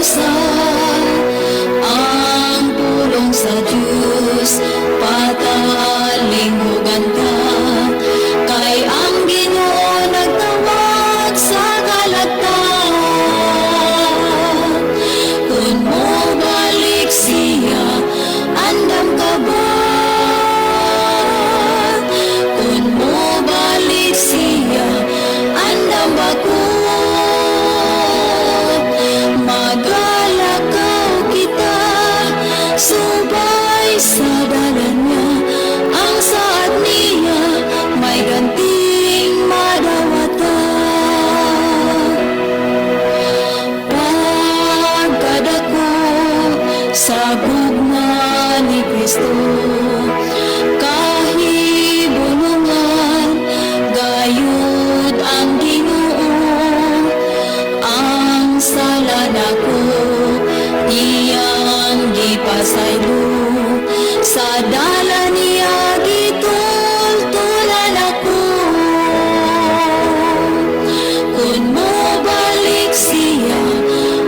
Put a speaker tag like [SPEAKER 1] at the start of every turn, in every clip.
[SPEAKER 1] Usab ang pulong sa Dios, patalinghugan ta, kay ang Ginoo nagtawag sa kalagtan. Kung mobalik siya, andam ka ba? Kung mobalik siya, andam ba ko? Magalakaw kita subay sa dalan niya. Ang saad niya may ganting madawatan. Pagkadako sa gugma ni Kristo, kahibulungan gayud ang Ginoo. Ang sala nako iyang gipasaylo, sa dalan niya gitultulan ako. Kung mobalik siya,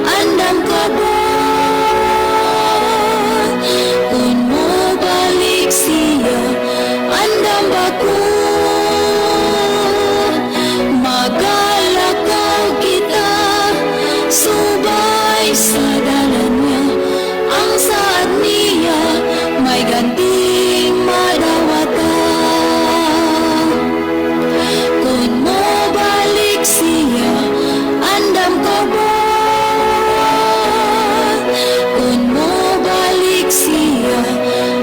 [SPEAKER 1] andam ka ba? Kung mobalik siya, andam ba ko? Magalakaw kita subay sa dalan niya. Ang saad niya may ganting madawatan. Kung mobalik siya, andam ka ba? Kung mobalik siya,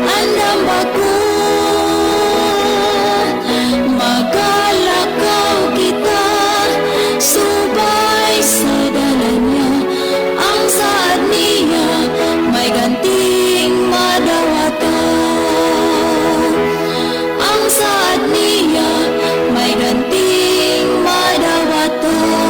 [SPEAKER 1] andam ba ko? Magalakaw kita subay sa dalan niya. Ang saad niya may ganting madawatan. Ang saad niya may ganting madawatan.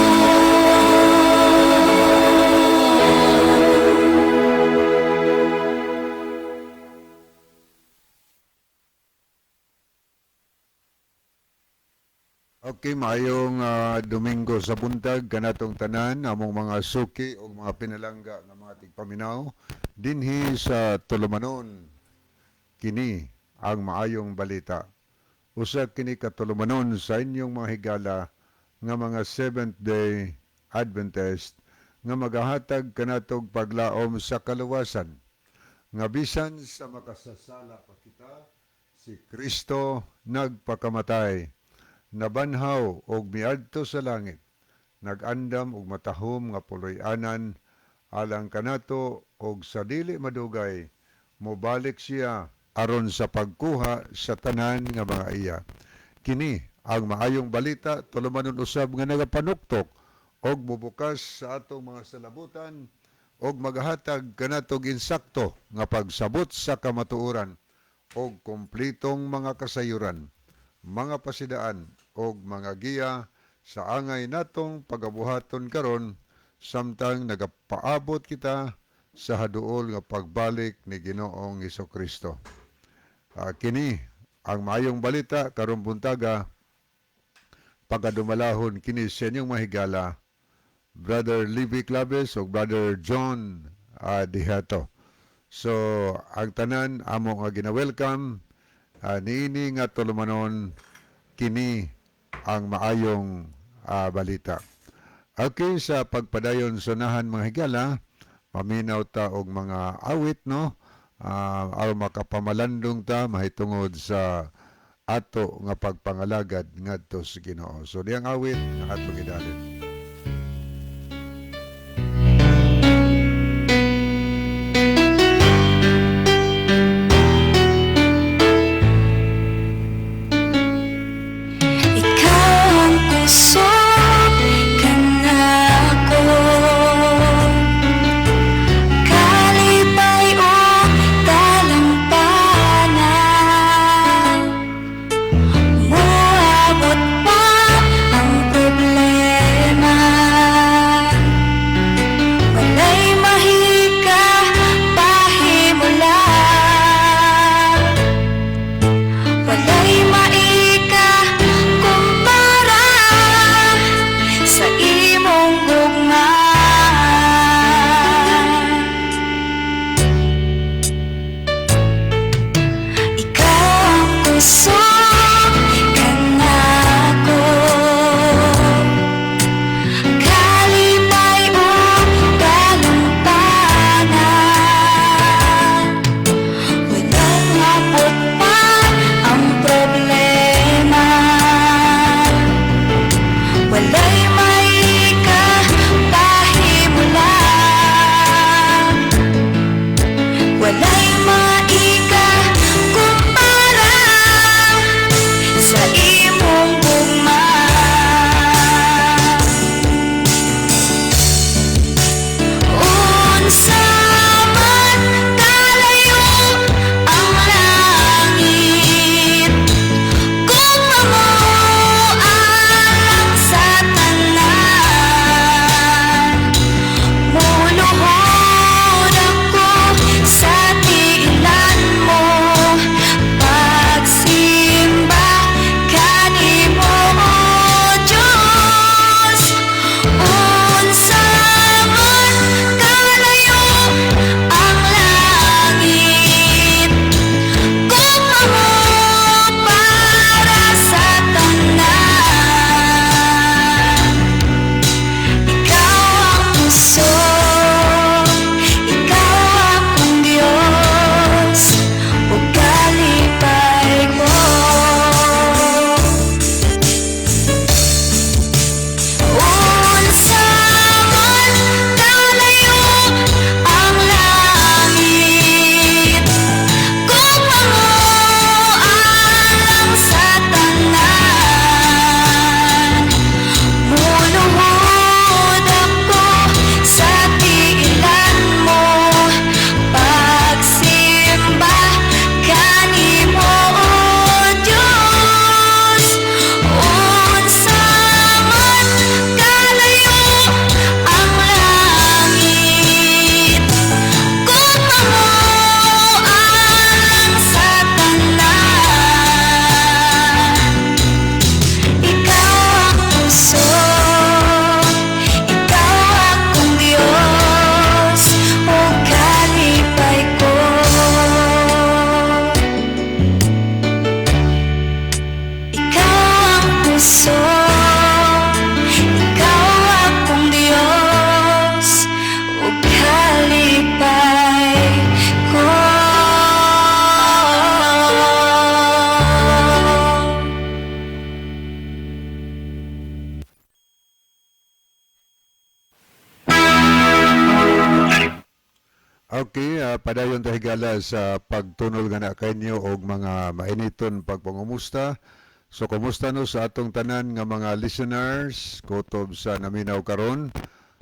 [SPEAKER 2] Okay, maayong Domingo sa buntag kanatong tanan among mga suki o mga pinalangga nga mga tigpaminaw dinhi sa Tulumanon. Kini ang maayong balita. Usa kini ka tulumanon sa inyong mga higala nga mga Seventh Day Adventist nga magahatag kanatog paglaom sa kaluwasan nga bisan sa makasasala pa kita, si Kristo nagpakamatay, nabanhaw og miadto sa langit, nag-andam og matahom nga puloy-anan alang kanato, og sa dili madugay mobalik siya aron sa pagkuha sa tanan nga mga iya. Kini ang maayong balita, tulumanon usab nga nagapanuktok og mubukas sa atong mga salabutan og magahatag kanatog insakto nga pagsabot sa kamatuoran og kumplitong mga kasayuran, mga pasidaan og mga giya sa angay natong pagabuhaton karon samtang nagapaabot kita sa haduol nga pagbalik ni Ginoong Kristo. Kini ang maayong balita karong buntaga, pagadumalahon kini sa inyong mahigala, Brother Libby Claves o Brother John Dihato. So, ang tanan amo nga gina-welcome niini nga tulumanon, kini ang maayong balita. Okay, sa pagpadayon sunahan, mga higala, paminaw ta og mga awit, no? Aron makapamalandong ta mahitungod sa ato nga pagpangalagad ngadto sa Ginoo. So diyang awit nga atong idalin.
[SPEAKER 1] Ikaw ang kusog kanako, kalipay ug dalampanan. Moabot pa ang problema,
[SPEAKER 2] Okay, padayon ta, higala, sa pagtunol nga na kanyo og mga mainiton pagpangumusta. So kumusta no sa atong tanan nga mga listeners kutob sa naminaw karon.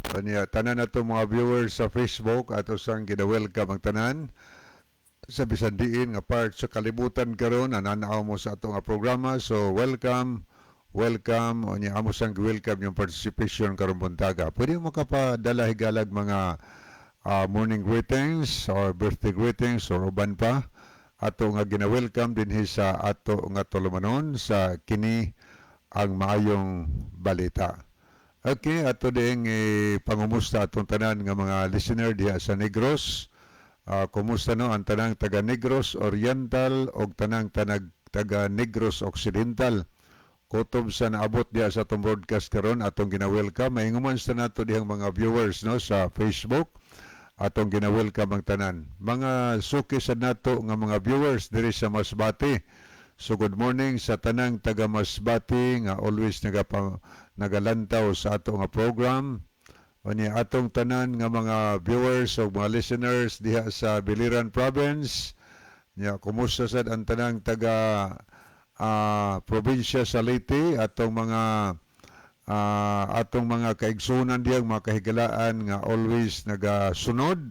[SPEAKER 2] Kanya tanan nato mga viewers sa Facebook, ato sang gina-welcome ang tanan sa bisan diin nga part sa kalibutan karon nananaw mo sa ato nga programa. So welcome, welcome. Unya amo sang welcome yung participation karon buntaga. Pwede mo makapadala, higalag, mga morning greetings or birthday greetings or uban pa. Ato nga gina-welcome dinhi sa ato nga tulumanon sa kini ang maayong balita. Okay, ato ding pangumusta atong tanan nga mga listener diha sa Negros. Kumusta no ang tanang taga Negros Oriental og tanang taga Negros Occidental? Kutob sa naabot diha sa atong broadcast karon, atong gina-welcome. Mainguman sa nato dihang mga viewers no sa Facebook. Atong gina-welcome ang tanan. Mga suki sa nato nga mga viewers diri sa Masbate. So good morning sa tanang taga Masbate nga always nagalantaw sa ato nga program. Unya atong tanan nga mga viewers o mga listeners diha sa Biliran Province. Nya kumusta sad ang tanang taga probinsya sa Leyte, atong mga kaigsunan diha, mga kahigalaan nga always nagasunod,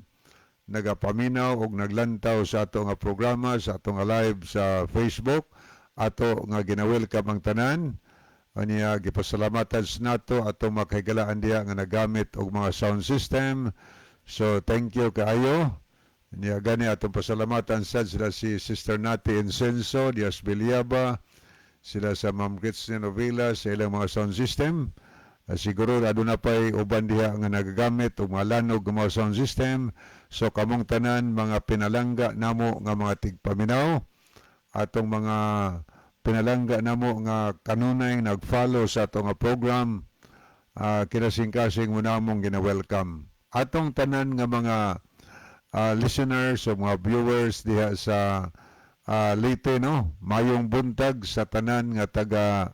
[SPEAKER 2] nagapaminaw og naglantaw sa ato nga programa, sa atong nga live sa Facebook. Ato nga gina-welcome ang tanan. Unya gipasalamatan sa nato atong mga kahigalaan diha nga nagamit og mga sound system. So thank you kaayo. Niya gani atong pasalamatan sad sila si Sister Nati Incenso, Dias Villaba, sila sa Ma'am Gretchen Novela sa ilang mga sound system. Siguro aduna pay uban diha nga nagagamit og mga lanog nga mga sound system. So kamong tanan mga pinalangga namo nga mga tigpaminaw, atong mga pinalangga namo nga kanunay nag-follow sa atong nga program, kinasing-kasing mo namong gina-welcome. Atong tanan nga mga listeners o mga viewers diha sa Leyte no, mayong buntag sa tanan nga taga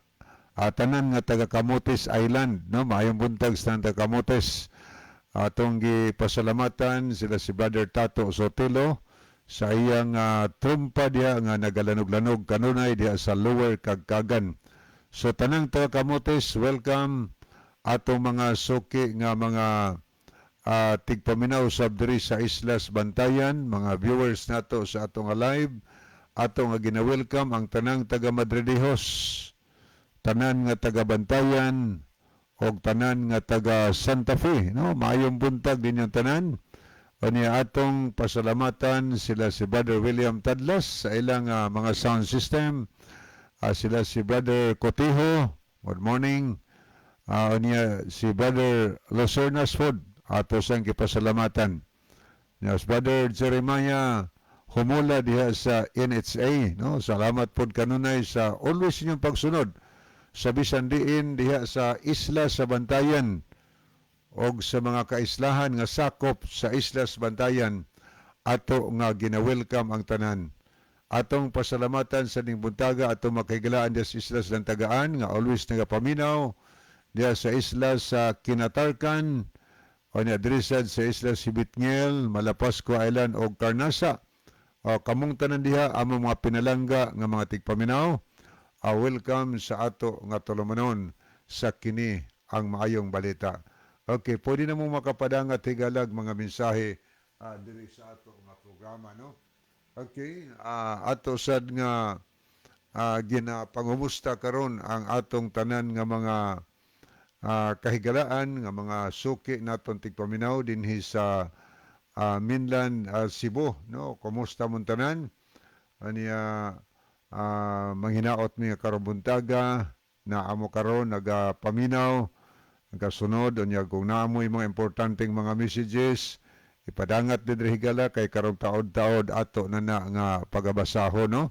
[SPEAKER 2] Camotes Island no, mayong buntag sa tanan taga Camotes. Atong gipasalamatan sila si Brother Tato Sotelo sa iyang trumpa diha nga nagalanog-lanog kanunay diha sa Lower Kagkagan. So tanang taga Camotes, welcome. Atong mga suki nga mga tigpaminaw sab diri sa Islas Bantayan, mga viewers nato sa atong nga live, ato nga gina-welcome ang tanang taga Madridejos, tanan nga taga Bantayan og tanan nga taga Santa Fe no, maayong buntag din yung tanan. Unya atong pasalamatan sila si Brother William Tadlas sa ilang mga sound system. Sila si Brother Cotijo, good morning. Unya si Brother Lucernas Food, ato sang gipasalamatan. Yes, Brother Jeremiah Humula diha sa NHA, no? Salamat pod kanunay sa always inyong pagsunod sa bisan diin diha sa isla sa Bantayan og sa mga kaislahan nga sakop sa isla sa Bantayan, ato nga gina-welcome ang tanan. Atong pasalamatan sa ning buntaga atong makahigalaan diha sa isla sa Lantagaan nga always nagapaminaw, diha sa isla sa Kinatarkan o niya diri sad sa isla si Bitngel, Malapascua Island og Carnasa. O, kamong tanan diha, among mga pinalangga nga mga tigpaminaw, welcome sa ato nga tulumanon sa kini ang maayong balita. Okay, pwede na mo makapadangat, higalag, mga mensahe diri sa ato nga programa no. Okay, ato sad nga ginapangumusta karon ang atong tanan nga mga kahigalaan nga mga suki naton tigpaminaw dinhi sa mainland Cebu no. Kumusta mon tanan? Aniya manghinaot mi karon buntaga na amo karon nagapaminaw, nagasunod. Unya kung naamoy mga importanteng mga messages, ipadangat diri, higala, kay karong taod-taod ato na na nga pagabasaho no.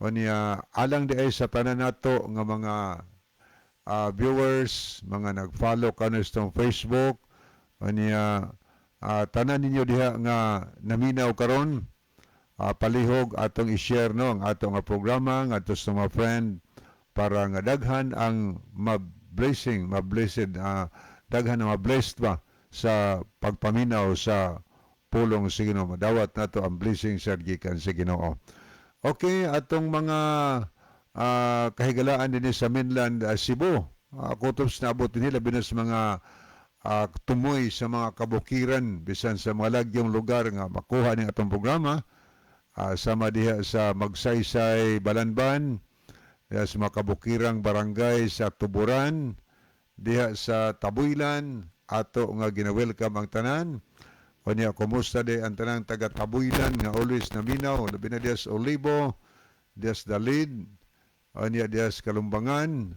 [SPEAKER 2] Unya alang di ay sa tanan nato nga mga viewers, mga nag-follow kanu sa Facebook, unya tanan ninyo diha nga naminaw karon, palihog atong i-share no ang atong nga programa ngadto sa mga friend para nga daghan ang ma-blessing, ma-blessed, daghan ang ma-blessed ba sa pagpaminaw sa pulong sa Ginoo. Madawat nato ang blessing sa gikan sa Ginoo. Okay, atong mga kahigalaan dinhi sa mainland Cebu. Kutob sa naabot dinhi, labi na sa mga tumoy sa mga kabukiran, bisan sa mga lagyong lugar nga makuha ning atong programa, sama diha sa Magsaysay, Balanban, diha sa mga kabukirang barangay sa Tuburan, diha sa Tabuilan, ato nga gina-welcome ang tanan. Unya, kumusta di ang tanang taga Tabuilan nga always naminaw, labi na diha sa Olivo, diha sa Dalid, unya diha sa Kalumbangan,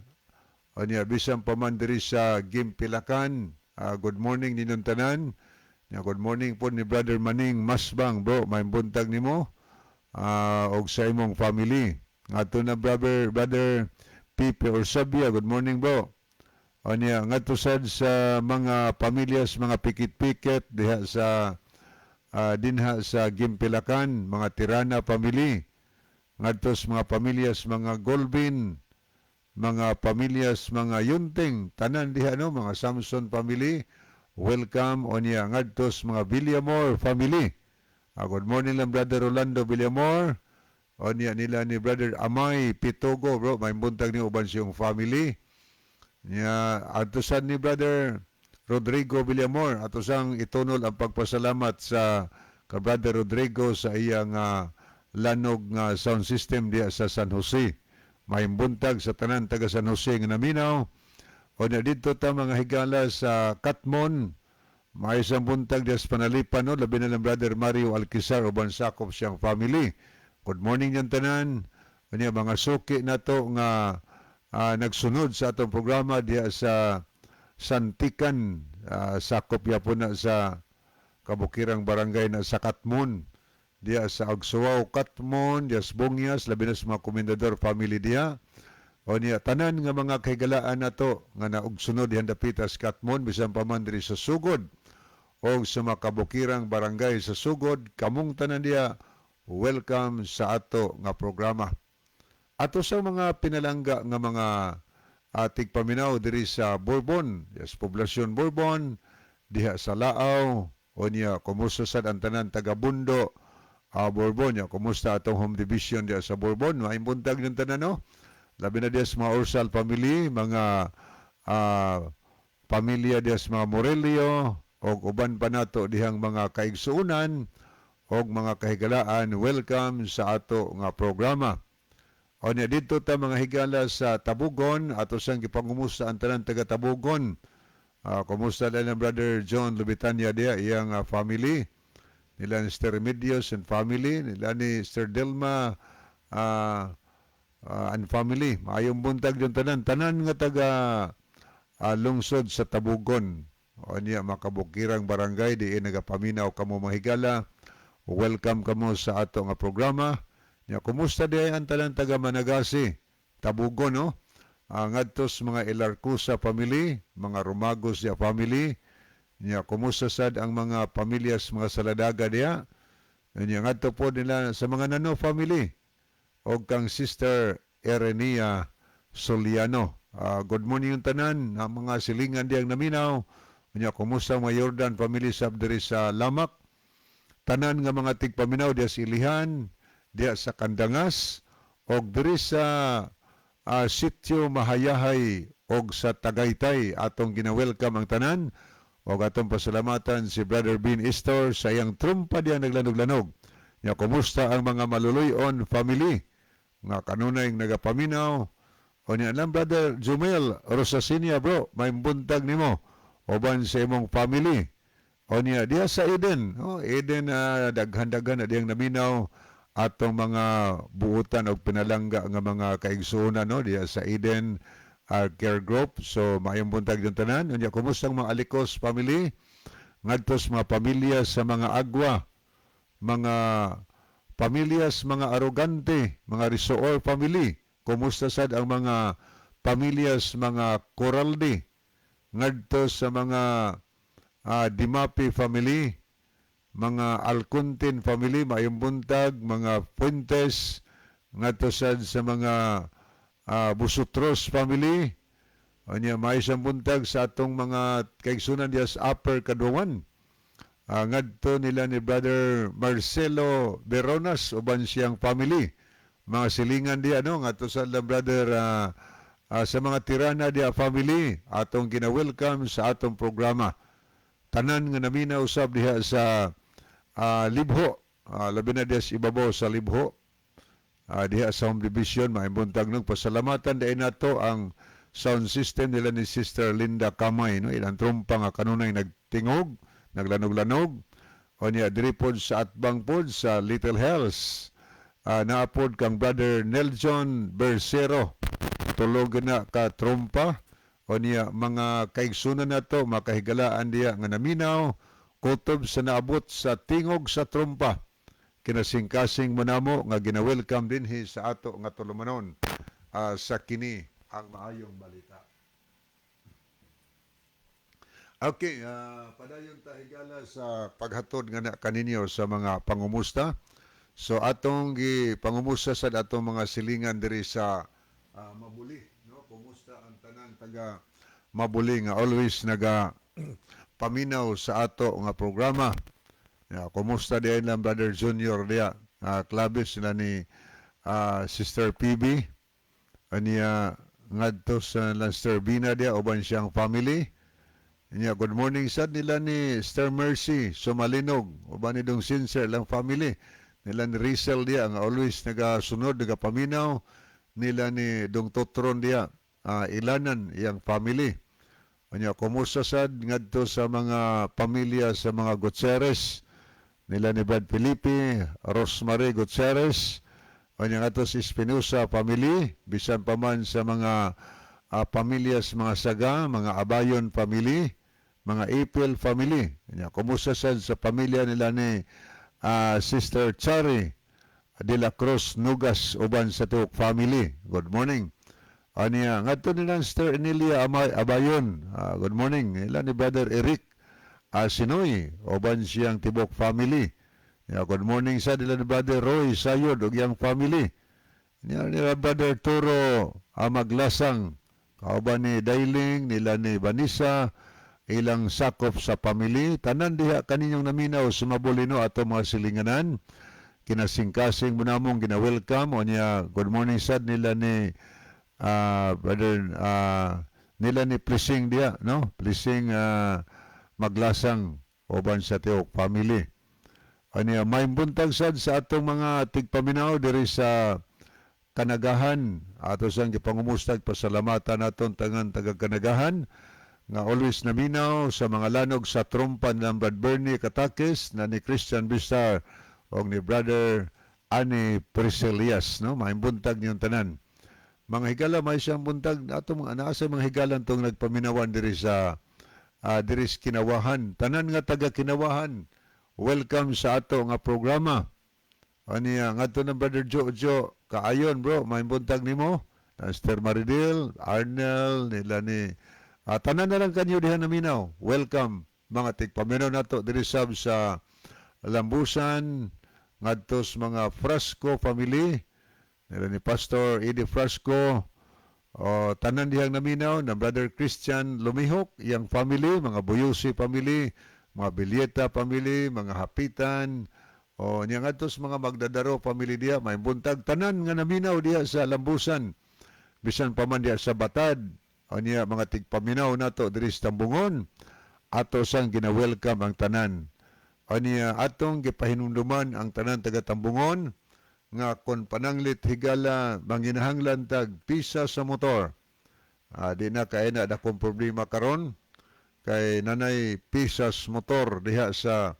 [SPEAKER 2] unya bisan pa man diri sa Gimpilakan. Good morning ninyong tanan. Ya, good morning po ni Brother Maning Masbang, bro. May buntag nimo og sa imong family. Ngadto na Brother Pipe Orsabia, good morning, bro. Unya ngadto sad sa mga pamilya sa mga pikit-pikit diha sa dinha sa Gimpilakan, mga Tirana family. Ngadto sa mga pamilya sa mga Golbin, mga pamilya sa mga Yunting, tanan diha, no, mga Samson family, welcome. Unya ngadto sa mga Villamor family. Good morning lang, Brother Rolando Villamor. Unya nila ni Brother Amay Pitogo, bro, may buntag ni uban siyang family. Nya adto sad ni Brother Rodrigo Villamor, ato sang itunol ang pagpasalamat sa ka Brother Rodrigo sa iyang lanog nga sound system diha sa San Jose. May buntag sa tanan taga San Jose nga naminaw. O na dito ta mga higala sa Katmon, may isang buntag diha sa Panalipan, no? Labi na lang Brother Mario Alquizar uban sakop siyang family. Good morning yan tanan. Unya mga suki nato nga nagsunod sa atong programa diha sa Santikan, sakop yapon na sa kabukirang barangay na sa Katmon, diha sa Agsuwaw, Katmon, diha sa Bungyas, labi na sa mga Komendador family diha. O niya, tanan nga mga kahigalaan nato nga naugsunod diha dapita sa Katmon, bisan pa man diri sa Sugod o sa mga kabukirang barangay sa Sugod, kamong tanan diha, welcome sa ato nga programa. Ato sa mga pinalangga nga mga tigpaminaw diri sa Bourbon, yes, poblasyon Bourbon, diha sa Laaw, o niya, kumusta sad ang tanan taga Bundo, Bourbon, ya, kumusta atong home division diha sa Bourbon, maayong buntag ng tanan, no? Labi na diha sa mga Ursal family, mga pamilya diha sa mga Morelio, o uban pa nato dihang mga kaigsuunan, og mga kahigalaan, welcome sa ato nga programa. O niya dito ta mga higala sa Tabugon, ato siyang gipangumusta ang tanan taga Tabugon. Kumusta na ng Brother John Lubitanya diha, iyang family, nila ni Sir Remedios and family, nila ni Sir Delma and family. Maayong buntag yung tanan. Tanan nga taga lungsod sa Tabugon. O niya makabukirang barangay, di nagapaminaw kamo mga higala. Welcome kamo sa ato nga programa. Nya kumusta di ang tanan taga Managasi, Tabugon, no? Ngadto sa mga Elarcusa family, mga Romagos ya family. Nya kumusta sad ang mga pamilya sa mga Saladaga diha? Nya ngadto po nila sa mga Nano family og kang Sister Erenia Soliano. Good morning yung tanan ang mga silingan diyang naminaw. Nya kumusta ang mga Jordan family sab diri sa Lamak? Tanan nga mga tigpaminaw diha sa Ilihan, diha sa Kandangas, og diri sa Sitio Mahayahay og sa Tagaytay, atong gina-welcome ang tanan og atong pasalamatan si Brother Bean Istor sa iyang trumpa diya naglanog-lanog. Nya kumusta ang mga Maluluyon family nga kanunay nagapaminaw. O niya lang Brother Jumel Rosasinia, bro, may buntag nimo uban sa imong family. O niya diha sa Eden, oh, Eden, daghan-daghan na diyang naminaw atong mga buutan og pinalangga nga mga kaigsuonan, no, diha sa Eden Care Group. So maayong buntag yung tanan. Unya kumusta ang mga Alicos family? Ngadto sa mga pamilya sa mga Agwa, mga pamilya sa mga Arrogante, mga Risoor family. Kumusta sad ang mga pamilya sa mga Coraldi? Ngadto sa mga Dimapi family, mga Alcuntin family, maayong buntag, mga Fuentes, ngadto sad sa mga Busutros family, unya may isang buntag sa atong mga kaigsunan diya sa Upper Kaduan. Ngadto nila ni Brother Marcelo Veronas uban siyang family. Mga silingan diya, no, ngadto sa ilang brother sa mga Tirana diya family atong gina-welcome sa atong programa. Tanan nga naminaw usab diha sa Libho, labi na diha sa ibabaw sa Libho, diha sa home division, maayong buntag nung pasalamatan dahil nato ang sound system nila ni Sister Linda Kamay, no, ilang trumpa nga kanunay nagtingog, naglanog-lanog. O niya diri pod sa atbang pod sa Little Hells, naapod kang Brother Nelson Bersero, tulog na ka trumpa. O niya mga kaigsunan nato, makahigalaan diya nga naminaw kutob sa naabot sa tingog sa trumpa, kinasingkasing mo namo nga gina-welcome dinhi sa ato nga tulumanon sa kini ang Maayong Balita. Okay, padayon ta, higala, sa paghatod nga na kaninyo sa mga pangumusta. So atong gi pangumusta sa atong mga silingan diri sa Mabuli, no? Kumusta ang tanang taga Mabuli nga always naga paminaw sa ato nga programa? Ya, kumusta diay lang Brother Junior diya? Clavis sila ni Sister PB. Aniya ngadto sa Sister Bina diya uban siyang family. Nya good morning sad nila ni Sister Mercy Sumalinog uban ni Dong Sincere lang family. Nila ni Rizel diya nga always nagasunod, nagapaminaw, nila ni Dong Totron diya, ilanan iyang family. Anya kumusta sad ngadto sa mga pamilya sa mga Gutierrez nila ni Brad Felipe, Rosemary Gutierrez, anya ngadto sa Espinosa family, bisan pa man sa mga pamilya sa mga Saga, mga Abayon family, mga April family. Anya kumusta sad sa pamilya nila ni Sister Chari de la Cruz Nugas uban sa tibuok family. Good morning. Aniya ngadto nila Sister Emilia Amay Abayon. Good morning. Nila ni Brother Eric Sinoy uban siyang tibok family. Ya, good morning sa nila ni Brother Roy Sayod ug iyang family. Niya nila Brother Turo Amaglasang kauban ni Dailing, nila ni Vanessa, ilang sakop sa family. Tanan diha kaninyong naminaw sa Mabulino, ato mga silinganan, kinasingkasing mo namong gina-welcome. O niya good morning sad nila ni brother nila ni Plising diya, no, Plising Maglasang uban sa tiok family. Aniya may buntag sad sa atong mga tigpaminaw diri sa Kanagahan. Ato sang gipangumustag, pasalamatan naton tangan taga Kanagahan nga always naminaw sa mga lanog sa trumpan ng Brad Bernie Katakis na ni Christian Bistar o ni Brother Ani Priscilias, no? Maayong buntag niyong tanan, mga higala. May siyang buntag ato mga naa sa mga higalan tong nagpaminawan diri sa Kinawahan. Tanan nga taga Kinawahan, welcome sa ato nga programa. Aniya ngadto ng Brother Jojo Kaayon, bro, may buntag nimo. Sister Maridil, Arnel, nila ni tanan na lang kanyo diha naminaw. Welcome, mga tigpaminaw nato diri sab sa Lambusan, ngadto sa mga Frasco family nila ni Pastor Eddie Frasco o tanan dihang naminaw na Brother Christian Lumihok, iyang family, mga Buyusi family, mga Bilyeta family, mga Hapitan, o niya ngadto sa mga Magdadaro family diha, may buntag tanan nga naminaw diha sa Lambusan, bisan pa man diha sa Batad. O niya mga tigpaminaw nato diri sa Tambungon, ato sang gina-welcome ang tanan. O niya atong gipahinumduman ang tanan taga Tambungon nga kon pananglit, higala, manginahanglan tag pisa sa motor. Di na kay na dakong problema karon kay nanay pisas motor diha sa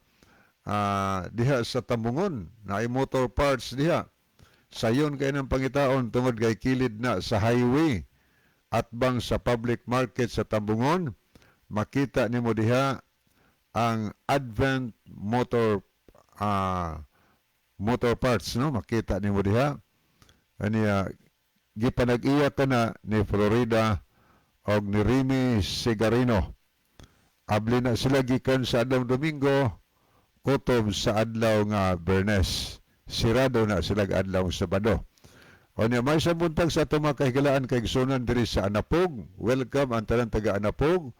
[SPEAKER 2] Tambungon, naay motor parts diha. Sayon kay ng pangitaon tungod kay kilid na sa highway, atbang sa public market sa Tambungon, makita nimo diha ang Advent Motor Parts, no? Makita nimo diha. Aniya gipanag-iya ka na ni Florida og ni Remy Sigarino. Abli na sila gikan sa adlaw Domingo kutob sa adlaw nga Bernes. Sirado na sila adlaw Sabado. O niya, may sa buntag sa atong mga kahigalaan, kaigsunan diri sa Anapog. Welcome ang tanan taga Anapog.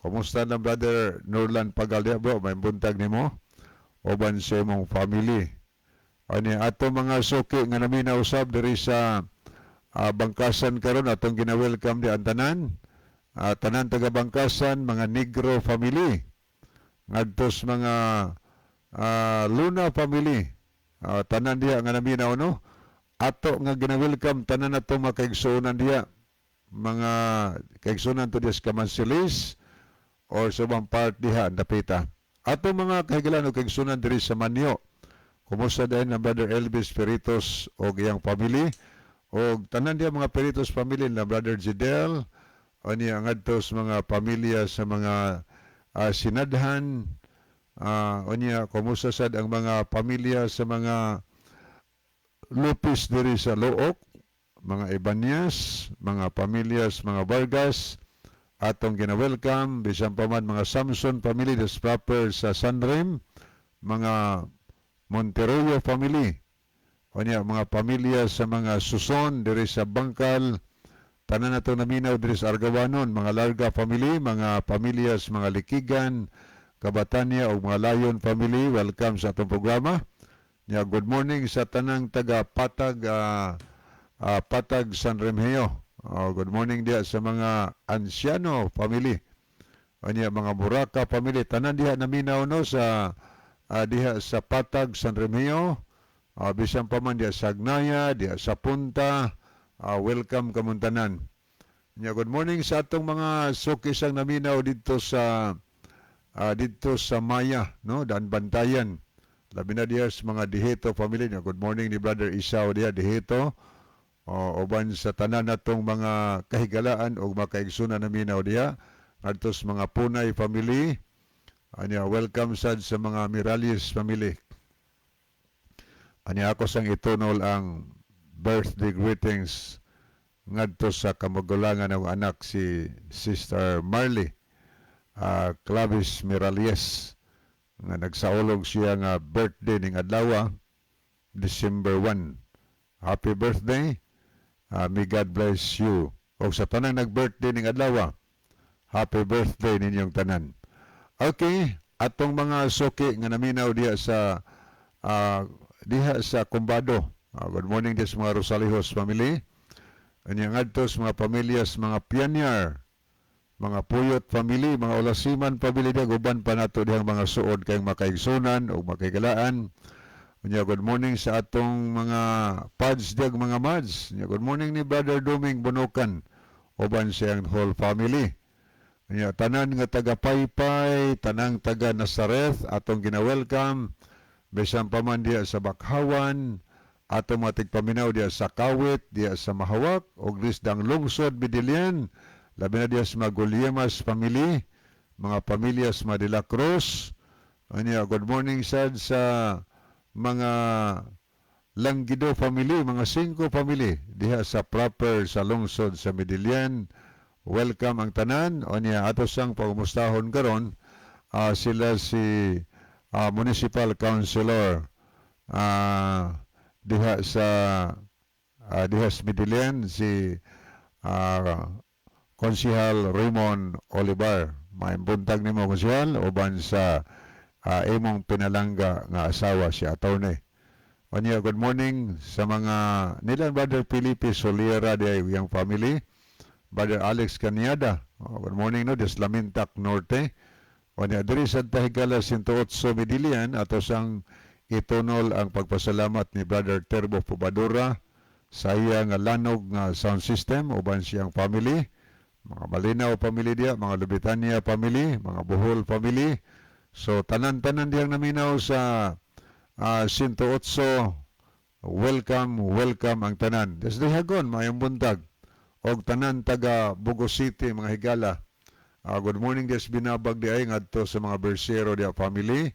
[SPEAKER 2] Kumusta na, Brother Norlan Pagal diha, bro? Maayong buntag nimo uban sa imong family. Ani ato mga suki nga naminaw usab diri sa Bangkasan karon, atong gina-welcome di ang tanan. Tanan taga Bangkasan, mga Negro family, ngadtos mga Luna family. Tanan diha nga naminaw, no? Ato nga gina-welcome tanan nato mga kaigsuonan diha. Mga kaigsuonan to diha sa Kamansilis or sa ubang part diha ang dapita. Ato mga kahigalan o kaigsuonan diri sa Manyo. Kumusta din ang Brother Elvis Peritos o iyang family o tanan diha mga Peritos family na Brother Jidel ani ngadto sa mga pamilya sa mga Sinadhan, unya kumusta sad ang mga pamilya sa mga Lupis diri sa Looc, mga Ibanez, mga pamilyas, mga Vargas, atong gina-welcome, bisan pa man mga Samson family des proper sa Sanrem, mga Monteroyo family, unya mga pamilya sa mga Suson diri sa Bangkal, tanan nato naminaw diri sa Argawanon, mga Larga family, mga pamilyas, mga Likigan, Kabatanya o mga Lion family, welcome sa atong programa. Ya, good morning sa tanang taga Patag, Patag San Remigio. Oh, good morning diha sa mga Anciano family. Unya mga Muraka family, tanan diha naminaw, no, sa diha sa Patag San Remigio. Bisan pa man diha sa Agnaya, diha sa Punta, welcome kamong tanan. Nya, good morning sa atong mga sukisang naminaw didto sa Maya, no, Dan Bantayan. Labi na diha sa mga Diheto family niya. Good morning ni Brother Isaw diha Diheto. O, uban sa tanan natong mga kahigalaan o mga kaigsunan naminaw diha. Ngadto sa mga Punay family. Anya, welcome sad sa mga Miralles family. Anya ako sang itunol ang birthday greetings ngadto sa kamagulangan ng anak, si Sister Marley Clavis Miralles, nga nagsaulog siya nga birthday ning adlaw December 1. Happy birthday. May God bless you. O sa tanang nag-birthday ning adlaw, happy birthday ninyong tanan. Okay, atong mga suki nga naminaw diha sa Kumbado. Good morning diha sa mga Rosalejos family. Anya ngadto sa mga pamilya sa mga Pianyar, mga Puyot family, mga Olasiman family diha, uban pa nato dihang mga suod kayong makaigsunan o makahigalaan. Unya good morning sa atong mga pads diag mga mads. Unya good morning ni Brother Duming Bunukan uban siyang whole family. Unya tanan nga taga Paypay, tanang taga Nazareth atong gina-welcome, bisan pa man diha sa Bakhawan, atong mga tigpaminaw diha sa Kawit, diha sa Mahawak, ug dang lungsod Medellin, labi na diha sa mga Gulyemas family, mga pamilya sa mga De La Cruz. Unya good morning sad sa mga Langgido family, mga Cinco family diha sa proper sa lungsod sa Medellin. Welcome ang tanan. Unya ato sang pagumustahon karon sila si Municipal Councilor diha sa Medellin, si Konsihal Raymond Olivar. Maayong buntag nimo, Konsihal, uban sa imong pinalangga nga asawa, si Attorney. Unya, good morning sa mga nila Brother Felipe Soliera diha iyang family. Brother Alex Caniada. Oh, good morning, no, des Lamintak Norte. Unya diri sa Tahigala 108 Medilian, ato sang itunol ang pagpasalamat ni Brother Terbo Pubadura sa iya nga lanog nga sound system uban siyang family. Mga Malinaw family diya, mga Lubitania family, mga Bohol family. So tanan-tanan diyang naminaw sa 108, welcome, welcome ang tanan. Desde Hagon, maayong buntag. Og tanan taga Bogo City, mga higala. Good morning des Binabag di ay ngadto sa mga Bersero diya family.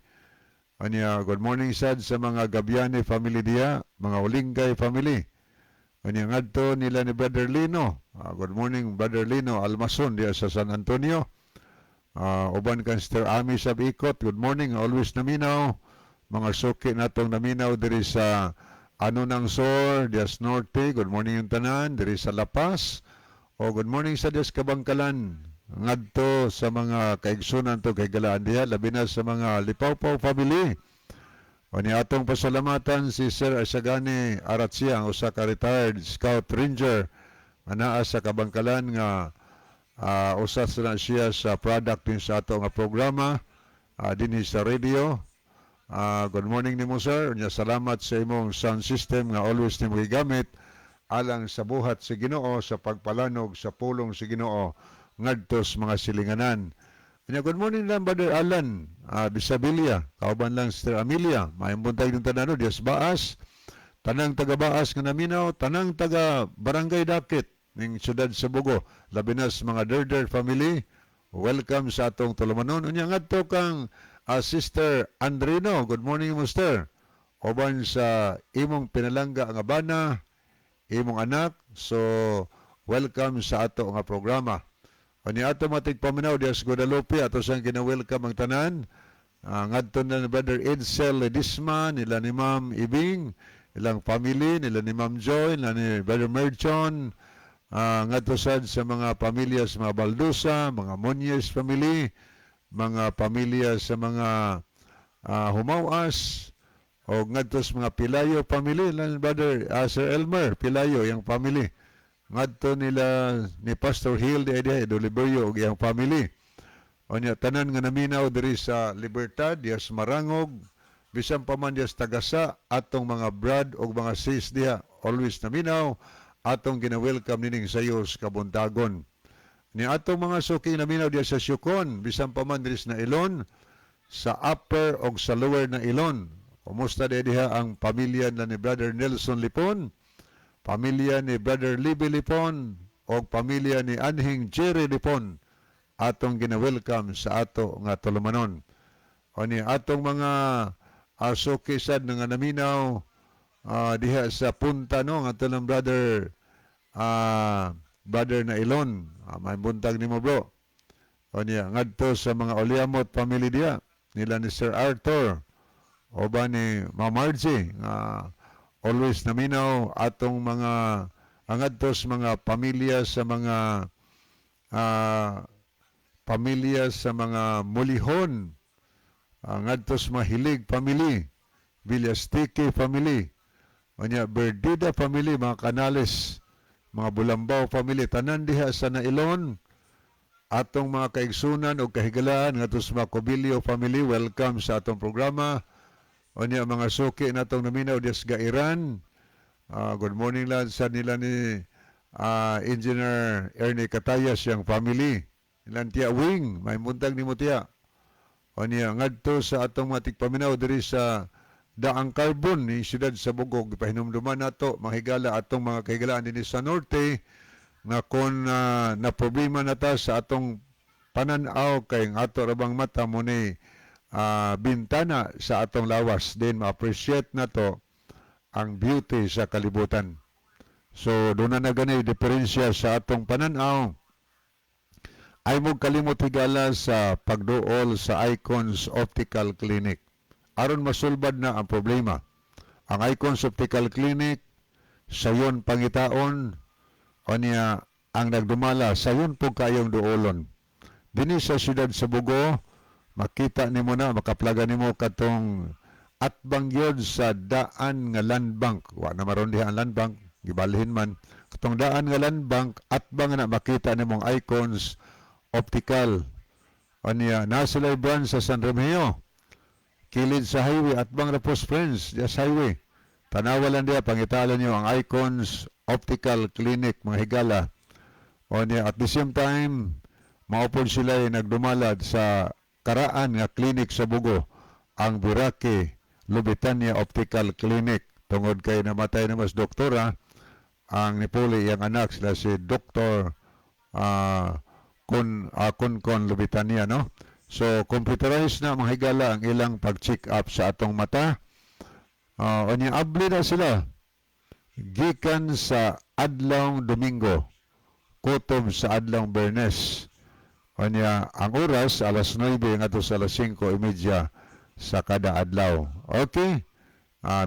[SPEAKER 2] Anya good morning sad sa mga Gabiani family diya, mga Ulingay family. Anya ngadto nila ni Brother Lino. Good morning, Brother Lino Almason diya sa San Antonio. Uban kan Sister Ami sa Ikot. Good morning, always naminaw. Mga suki natong naminaw diri sa ano ng Sor, Dias Norte. Good morning yung tanan diri sa La Paz. O good morning sa Dias Kabangkalan. Ngadto sa mga kaigsunan to kahigalaan diha, labi na sa mga Lipawpaw family. O ni atong pasalamatan si Sir Isagani Aratsia, ang usa ka retired Scout Ranger nga naa sa Kabangkalan nga usa sa na siya sa product din sa ato nga programa dinhi sa radio. Good morning nimo, sir. Unya salamat sa imong sound system nga always nimo gigamit alang sa buhat sa Ginoo sa pagpalanog sa pulong sa Ginoo ngadto sa mga silinganan. Unya good morning lang, Brother Alan Bisabilia, kauban lang Sister Amelia. Maayong buntag ng tanan dias Baas. Tanang taga Baas nga naminaw, tanang taga Barangay Dakit ning siyudad sa Bogo, labi na sa mga Derder family. Welcome sa atong tulumanon. Unya ngadto kang Sister Andrino, good morning, Mister. Uban sa imong pinalangga nga bana, imong anak. So welcome sa ato nga programa. Unya ato matigpaminaw diya sa Guadalupe, ato sang gina-welcome ang tanan. Ngadto na ni Brother Edsel Ledisma, nila ni Ma'am Ibing, ilang family, nila ni Ma'am Joy, nila ni Brother Merchon, ngadto sad sa mga pamilya sa mga Baldusa, mga Monyes family, mga pamilya sa mga Humawas, o ngadto sa mga Pilayo family, nila ni Brother Sir Elmer Pilayo, yung family. Ngadto nila ni Pastor Hill di diha Doliberio ug iyang family. Unya tanan nga naminaw diri sa Libertad, diha sa Marangog, bisan pa man diha sa Tagasa, atong mga brad ug mga sis diha always naminaw, atong gina-welcome nining sayos kabuntagon. Ni atong mga suki naminaw diha sa Siocon, bisan pa man diri sa Nailon, sa upper og sa lower na Ilon. Kumusta diha ang pamilya na ni Brother Nelson Lipon, pamilya ni Brother Libby Lipon, o pamilya ni Anhing Jerry Lipon, atong gina-welcome sa ato nga tulumanon. O ni atong mga suki sad nga naminaw diha sa Punta, no, nga ng brother na Ilon. May buntag nimo, bro. O niya ngadto sa mga Oliamot family diha nila ni Sir Arthur o ba ni Ma'am Margie nga always naminaw, atong mga angadto sa mga pamilya sa mga Mulihon, ngadto sa mga Hilig family, Villastike family, unya Berdida family, mga Canales, mga Bulambaw family, tanan diha sa Nailon, atong mga kaigsunan o kahigalaan ngadto sa mga Cobillo family, welcome sa atong programa. Unya mga suki natong naminaw diha sa Gairan. Good morning lang sa nila ni Engineer Ernie Katayas, yang family. Ilang tiya Wing, may buntag nimo, tiya. Unya ngadto sa atong mga tigpaminaw diri sa Daang Carbon ni siyudad sa Bogo, gipahinumduman nato mga higala, atong mga kahigalaan dinhi sa norte nga kon na problema na ta sa atong pananaw kay ang ato ra bang mata mo ni bintana sa atong lawas din ma-appreciate nato ang beauty sa kalibutan. So doon na gani diferensya sa atong pananaw. Ay mo kalimot, higala, sa pagduol sa Icons Optical Clinic. Aron masulbad na ang problema. Ang Icons Optical Clinic, sayon pangitaon, unya ang nagdumala, sayon po kayong duolon. Dinhi sa siyudad sa Bogo, makita nimo na, makaplaga nimo katong atbang yun sa daan nga Land Bank. Wa na maron diha ang Land Bank, gibalhin man. Katong daan nga Land Bank, atbang na makita nimong Icons Optical. Unya, naa sila branch sa San Remigio. Kilid sa highway, atbang ra Post Friends, diya sa highway. Tanawa lang diya, pangitalan niyo ang Icons Optical Clinic, mga higala. Unya, at the same time, maupod sila ay nagdumalad sa karaan nga clinic sa Bogo, ang Buraki Lubitania Optical Clinic. Tungod kay namatay na mas doktora, ang nipuli iyang anak sila si Dr. Kun Lubitania, no? So, computerized na, mga higala, ang ilang pag-check up sa atong mata. Unya abli na sila gikan sa adlawng Domingo kutob sa adlawng Bernes. Unya ang oras alas 9 ngadto sa alas 5:30 sa kada adlaw. Okay?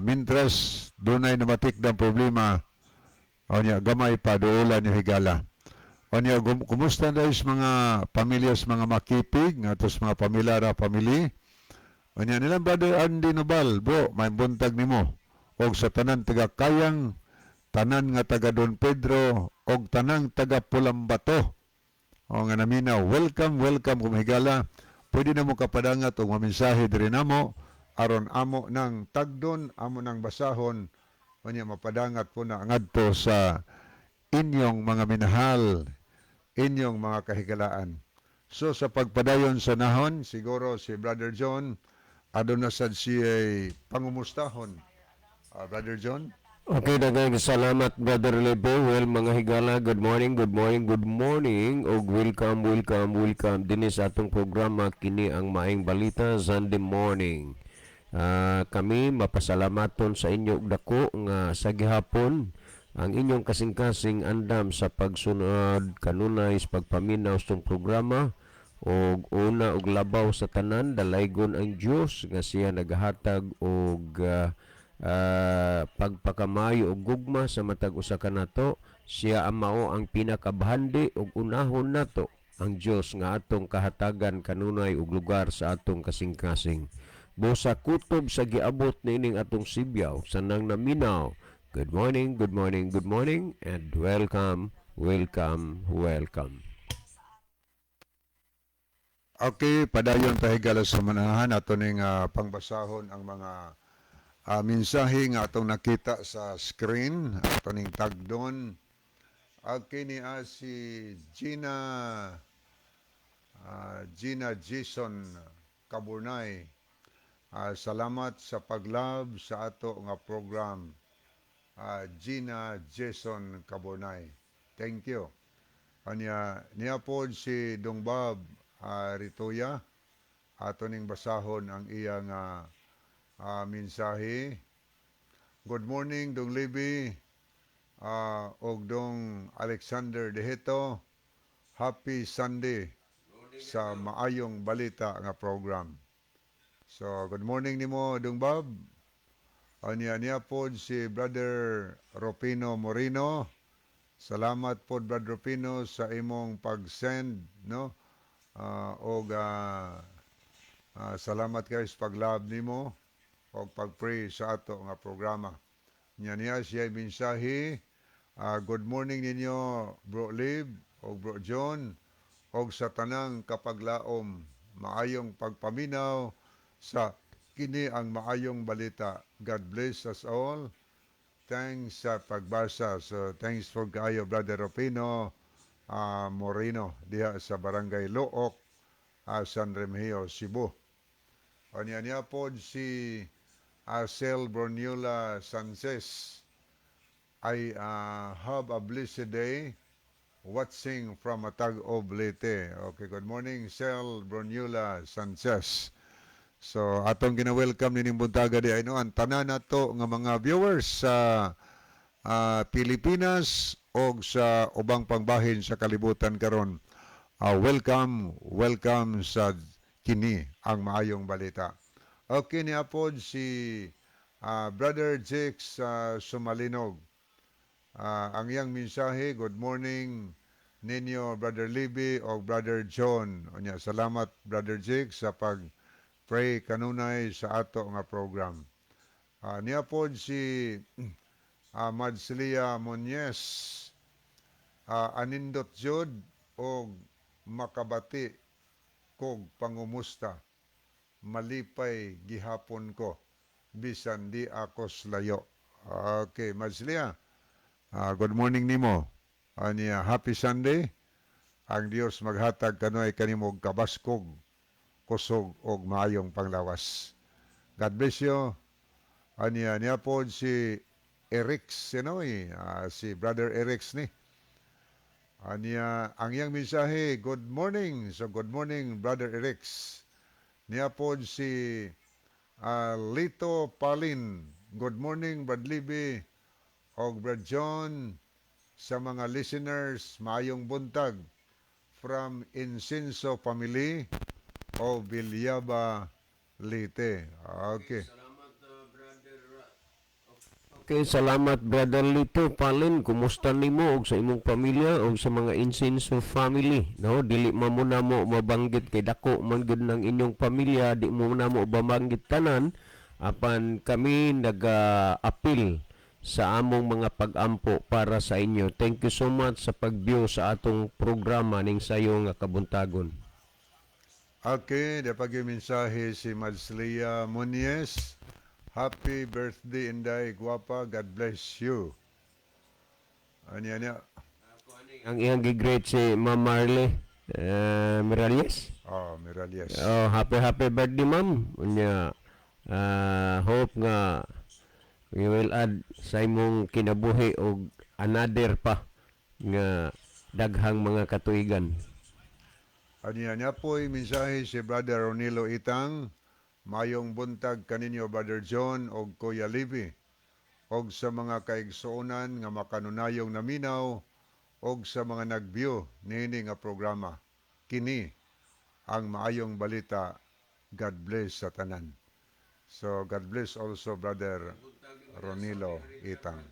[SPEAKER 2] Mintras dunay namatik ng problema, unya gamay pa, duolan yung higala. Onya, kumusta na is mga pamilya sa mga Makipig, nga tos mga pamilyara family. Onya nilang Brother Andy Nobal, bro, may buntag nimo. Og sa tanan taga Kayang, tanan nga taga Don Pedro, og tanang taga Pulambato. O nga naminaw, welcome, welcome kung higala. Pwede na mo kapadangat og maminsahe diri namo aron amo nang tagdon, amo nang basahon, unya mapadangat po na ngadto sa inyong mga minahal, inyong mga kahigalaan. So sa pagpadayon sa nahon, siguro si Brother John, aduna sad siya pangumustahon. Ah, Brother John?
[SPEAKER 3] Okay, daghang salamat, Brother Lebo. Well, mga higala, good morning, good morning, good morning ug welcome, welcome, welcome dinhi sa atong programa, kini ang Maayong Balita Sunday morning. Kami mapasalamaton sa inyo og dako nga sa gihapon ang inyong kasing-kasing andam sa pagsunod kanunay sa pagpaminaw sa atong programa. Og una og labaw sa tanan, dalaygon ang Dios nga siya nagahatag og pagpakamayo ug gugma sa matag usa kanato. Siya ang mao ang pinakabahandi ug unahon nato, ang Dios nga atong kahatagan kanunay og lugar sa atong kasing-kasing. Busa kutob sa giabot niining atong sibyaw sa nang naminaw. Good morning, good morning, good morning and welcome, welcome, welcome.
[SPEAKER 2] Okay, padayon ta, higala, sa manahan ato ning pangbasahon ang mga mensahe nga atong nakita sa screen ato ning tagdon. Okay, ni si Gina Gina Jason Kaburnay. Salamat sa paglove sa ato nga program. Gina Jason Kaburnay. Thank you. Anya niya pod si Dong Bob Ritoya. Ato ning basahon ang iyang mensahe. Good morning, Dong Libby og Dong Alexander Deheto. Happy Sunday sa Maayong Balita nga program. So, good morning nimo, Dong Bob. Anya niya pod si Brother Ropino Moreno. Salamat pod, Brother Ropino, sa imong pag-send, no? Og salamat kayo sa paglove nimo og pag-pray sa ato nga programa. Nya niya siya mensahe. Good morning ninyo, Bro Lib og Bro John, og sa tanang kapaglaom, maayong pagpaminaw sa kini ang Maayong Balita. God bless us all. Thanks sa pagbasa. So thanks for kayo, Brother Rufino Moreno, diha sa Barangay Look, San Remigio, Cebu. Anya niya pod si Arcel Bornula Sanchez. I have a blessed day watching from Atag-ob, Leyte. Okay, good morning, Sel Bronula Sanchez. So, atong gina-welcome nining buntaga di ay no, ang tanan nato nga mga viewers sa Pilipinas og sa ubang pangbahin sa kalibutan karon. Welcome, welcome sa kini ang Maayong Balita. Okay, ni apod si Brother Jakes Sumalinog. Ang iyang mensahe, good morning ninyo, Brother Libby o Brother John. Unya, salamat, Brother Jake, sa pag pray kanunay sa ato nga program. Niya pod si Madslia Muñez. Anindot jud og makabati kog pangumusta. Malipay gihapon ko bisan di ako layo. Okay, Madslia. Good morning nimo. Anya, happy Sunday. Ang Dios maghatag kanunay kanimo og kabaskog, kusog og maayong panglawas. God bless you. Anya niya pod si Eric Sinoy, si Brother Eric ni. Anya ang iyang mensahe, good morning. So good morning, Brother Eric. Niya pod si Lito Palin. Good morning, Brad Libby og Brad John, sa mga listeners, maayong buntag from Insinso family of Villaba, Leyte. Okay.
[SPEAKER 3] Salamat, brother. Okay, salamat, Brother Lito Palin. Kumusta nimo og sa imong pamilya og sa mga Insenso family, no? Dili man mo namo mabanggit kay dako man gud ng inyong pamilya, di mo namo mabanggit tanan, apan kami naga-apil sa among mga pag-ampo para sa inyo. Thank you so much sa pag-view sa atong programa ning sayo nga kabuntagon.
[SPEAKER 2] Okay, dapag yung mensahe si Madslia Muñez. Happy birthday, Inday Guapa. God bless you. Ano yan niya?
[SPEAKER 3] Ang iyang gi-greet si Ma'am Marley Miralles.
[SPEAKER 2] Oh, Miralles.
[SPEAKER 3] Oh, happy happy birthday, ma'am. Unya hope nga we will add sa imong kinabuhi og another pa nga daghang mga katuigan.
[SPEAKER 2] Ano yan niya po mensahe si Brother Ronilo Itang. Mayong buntag kaninyo, Brother John og Kuya Libby, og sa mga kaigsuonan nga makanunayong naminaw og sa mga nag-view niini nga programa. Kini ang maayong balita. God bless sa tanan. So God bless also, Brother Ronilo Itang.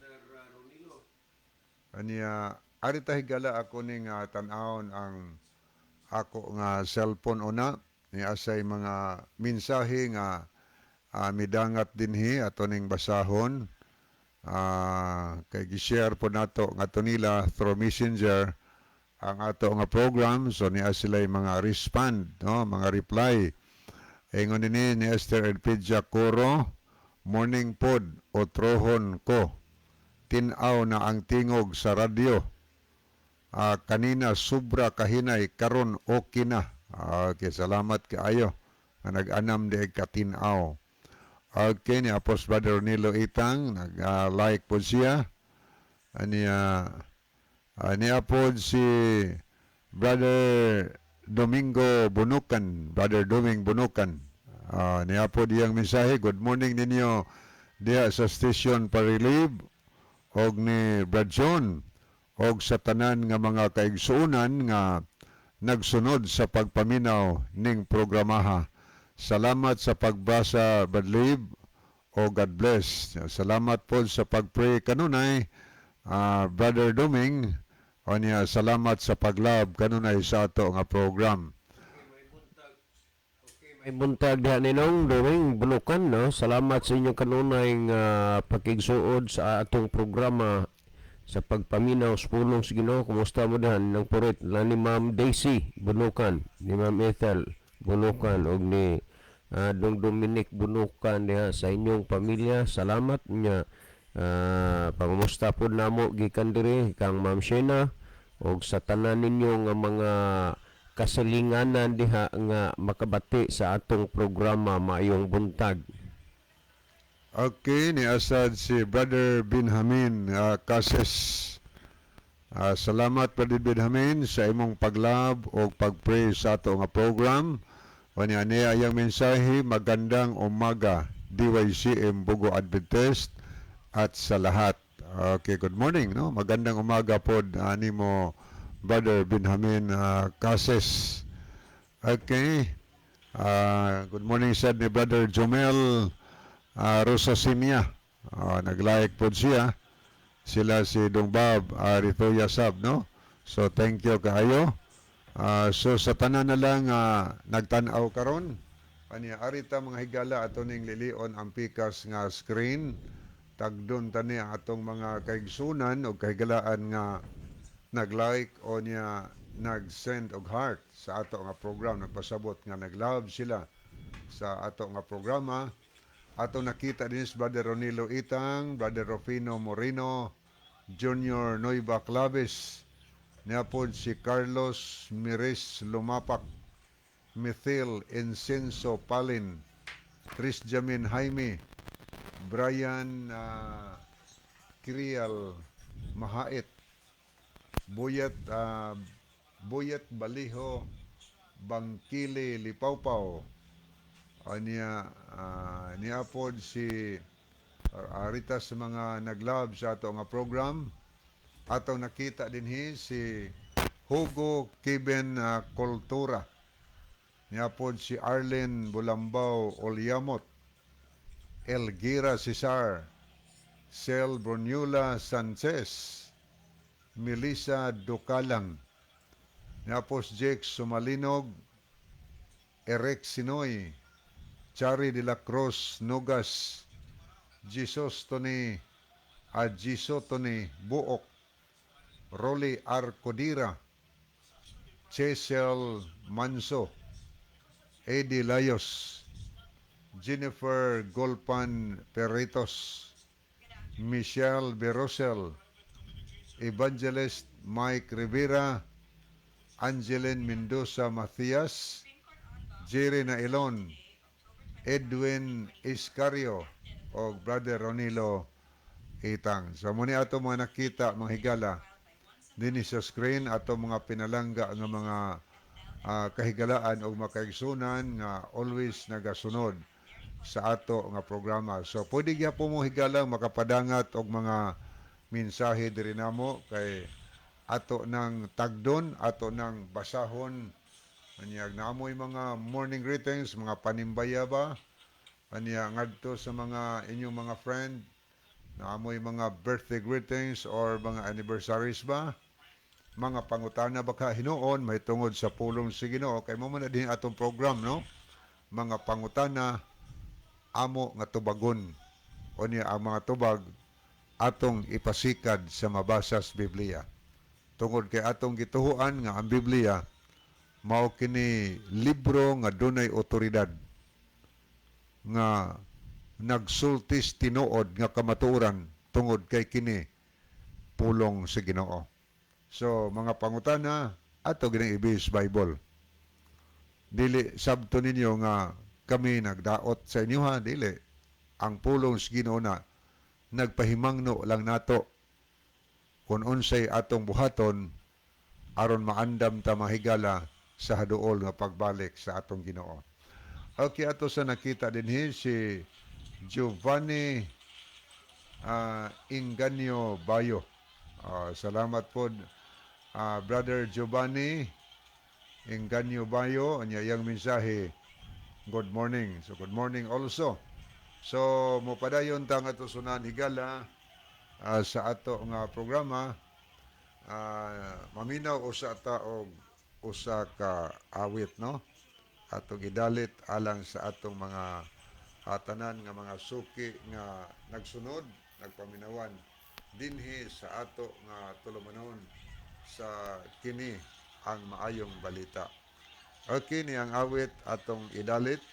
[SPEAKER 2] Anya, ari ta, higala, ako ning tan-awon ang ako nga cellphone una ni asay mga mensahe nga midangat dinhi ato ning basahon kay gi-share po nato nga nila through Messenger ang ato nga program, so niya sila mga respond, no, mga reply. Ingon dinhi ni Esther Elpidia Coro, "Morning pod, otrohon ko tin-aw na ang tingog sa radyo. Kanina sobra kahinay, karon okay na." Okay, salamat kaayo nga nag-anam di katin-aw. Okay, ni Apos Brother Nilo Itang, nag-like po siya. Aniya, niya po si Brother Domingo Bunukan, Brother Doming Bunukan. Niya po diyang mensahe, "Good morning ninyo diha sa station Parilib og ni Brad John og sa tanan nga mga kaigsuonan nga nagsunod sa pagpaminaw ning programaha. Salamat sa pagbasa, Brad Lib, o God bless. Salamat po sa pagpray kanunay, Brother Doming, o niya, salamat sa paglove kanunay sa ato nga program."
[SPEAKER 3] May buntag diha, ninong Doming Bunukan, no? Salamat sa inyong kanunay nga pakigsuod sa atong programa sa pagpaminaw sa pulong sa Ginoo. Kumusta mo dihan ng purit la ni Ma'am Daisy Bunukan, ni Ma'am Ethel Bunukan ug ni Dong Dominic Bunukan diha sa inyong pamilya. Salamat niya. Pangumusta pod namo gikan diri kang Ma'am Shena ug sa tanan ninyo nga mga kasilinganan diha nga makabati sa atong programa. Maayong buntag.
[SPEAKER 2] Okay, ni asad si Brother Benjamin Cases. Salamat, Brother Benjamin, sa imong paglove o pagpray sa ato nga program. O niya niya iyang mensahe, "Magandang umaga, DYCM Bogo Adventist at sa lahat." Okay, good morning, no? Magandang umaga po animo, Brother Benjamin Cases. Okay. Good morning sad ni Brother Jomel Rosasinia. Nag-like po siya. Sila si Dong Bob Ritoya Sab, no? So thank you kaayo. So sa tanan na lang nagtan-aw karon, aniya arita, mga higala, ato ning lilion ang pikas nga screen. Tagdon tani ang atong mga kaigsunan o kahigalaan nga nag-like o niya nag-send og heart sa ato nga program, nagpasabot nga nag-love sila sa ato nga programa. Ato nakita din si Brother Ronilo Itang, Brother Rufino Moreno, Junior Noiva Claves, niya pod si Carlos Mires Lumapak, Mithil Incenso Palin, Chris Jamin Jaime, Brian Krial Mahait, Buyat Baliho Bangkili Lipawpaw, niya niya pod si arita sa mga naglove sa ato nga program. Atong nakita dinhi si Hugo Kevin Kultura, niya pod si Arlene Bulambaw Olyamot, Elgira Cesar. Sel Brunula Sanchez, Melissa Ducalang, Napos Jake Sumalinog, Eric Sinoy, Chari de la Cruz Nogas, Jesus Tony, Ajiso Tony Buok, Rolly Arcodira, Chesel Manso, Eddie Layos, Jennifer Golpan Perritos, Michelle Berosel, Evangelist Mike Rivera, Angeline Mendoza Matias, Jerry Nailon, Edwin Iscario, o Brother Ronilo Itang. So mao ni ato mga nakita, mga higala, dinhi sa screen ato mga pinalangga nga mga kahigalaan o makaigsunan nga always nagasunod sa ato nga programa. So pwede gyapon mo, higala, makapadangat og mga mensahe diri namo kay ato nang tagdon, ato nang basahon. Unya naamoy mga morning greetings, mga panimbaya ba? Anya ngadto sa mga inyong mga friend, naamoy mga birthday greetings or mga anniversaries ba? Mga pangutana ba ka hinuon may tungod sa pulong sa Ginoo, kay mao man na din atong program, no? Mga pangutana amo nga tubagon. Unya ang mga tubag atong ipasikad sa mabasa sa Biblia. Tungod kay atong gituhuan nga ang Biblia mao kini libro nga dunay otoridad nga nagsultis tinuod nga kamatuoran tungod kay kini pulong sa Ginoo. So mga pangutana ato ginang ibis Bible. Dili sabto ninyo nga kami nagdaot sa inyo ha, dili. Ang pulong sa Ginoo na nagpahimangno lang nato kung unsay atong buhaton aron maandam ta, mahigala, sa haduol nga pagbalik sa atong Ginoo. Okay, ato sa nakita dinhi si Giovanni Inganyo Bayo. Salamat po, Brother Giovanni Inganyo Bayo. Anya iyang mensahe, good morning. So good morning also. So mopadayon ta nga sunan, higala, sa ato nga programa. Maminaw usa ta og usa ka awit, no, ato gidalit alang sa atong mga tanan nga mga suki nga nagsunod, nagpaminawan dinhi sa ato nga tulumanon sa kini ang maayong balita. Okay, ni ang awit atong idalit,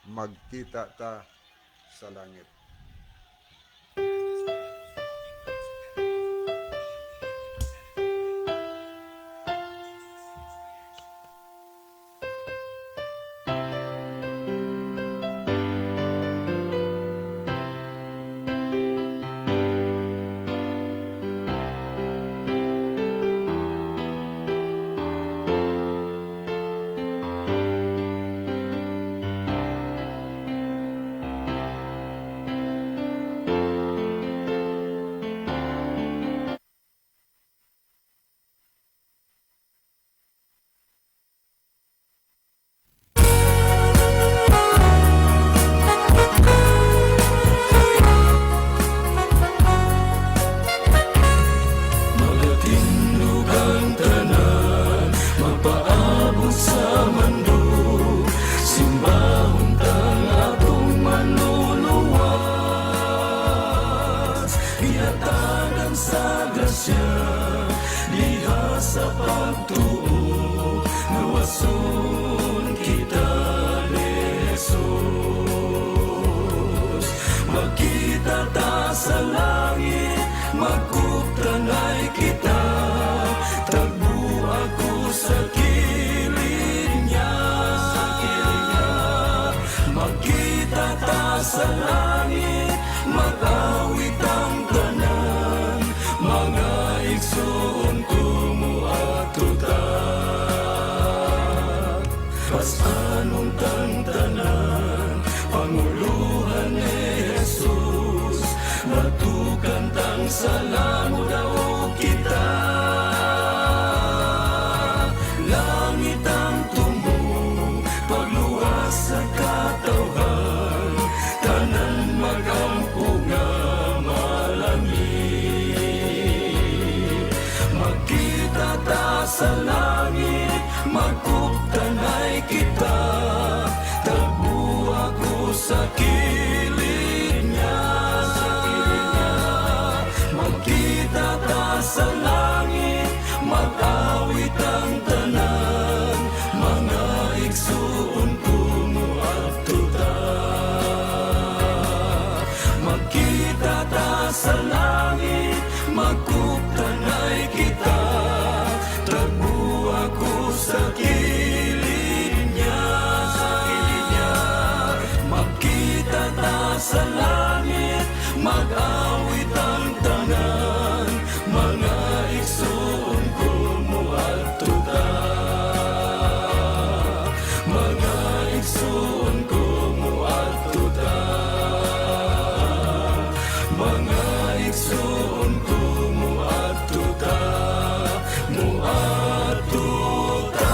[SPEAKER 2] "Magkita Ta sa Langit."
[SPEAKER 4] Magatindog ang tanan, magpaabot sa mando, simbahon tang atong manluluwas. Gihatagan sa grasya, diha sa pagtuo, luwason kita ni Jesus. Magkita ta sa langit, magkuptanay kita, tagbo ako sa kilid niya. Magkita ta sa langit, mag-awit ang tanan, mga igsoon ko moadto ta. Pas-anon tang tanan, panguluhan ni Jesus, batukan tang sala modaog kita. Langit ang tumo, pagluwas sa katawhan, tanan magampo nga malaya. sa langit, magkuptanay kita. Tagbuwa ko sa kilid niya. Magkita ta sa langit, mag-awit ang tanan. Mga igsuon ko, moadto ta. Magkita ta sa langit, magkuptanay kita. Tagbuwa ko sa kilid niya. Magkita ta sa langit, mag-awit ang tanan. Mga igsuon ko, moadto ta. Mga igsuon ko, moadto ta. Mga igsuon ko, moadto ta. Moadto ta.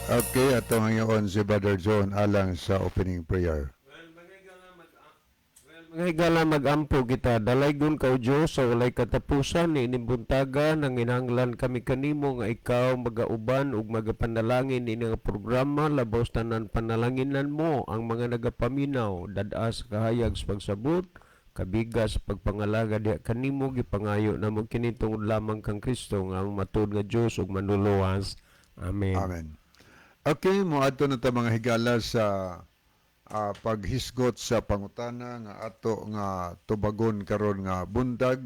[SPEAKER 2] Okay, ato ngayon si Brother John alang sa opening prayer.
[SPEAKER 3] Mga higala, magampo kita. Dalaygon ka, O Diyos, sa walay katapusan, niining buntaga, nanginahanglan kami kanimo nga ikaw magauban ug magapanalangin ini nga programa. Labaw tanan, panalanginan mo ang mga nagapaminaw. Dad-a sa kahayag sa pagsabot, kabiga sa pagpangalaga diha kanimo. Gipangayo namo kini tungod lamang kang Kristo nga ang matuod nga Dios ug manluluwas. Amen.
[SPEAKER 2] Amen. Okay, moadto na ta, mga higala, sa paghisgot sa pangutana nga ato nga tubagon karon nga buntag.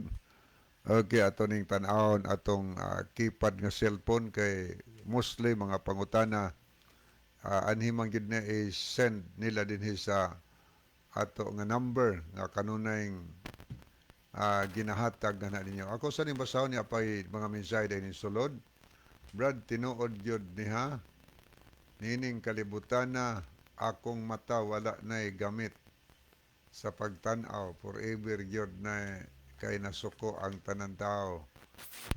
[SPEAKER 2] Okay, ato ning tan-awon atong keypad nga cellphone kay mostly mga pangutana anhi man gid na i-send nila dinhi sa ato nga number nga kanunay ginahatag na ninyo. Ako sa ning basahon niya pay mga mensahe dahil sulod. "Brad, tinuod gyud niha. Nining kalibutana, akong mata wala na'y gamit sa pagtan-aw. Forever gyud na kay nasuko ang tanan tao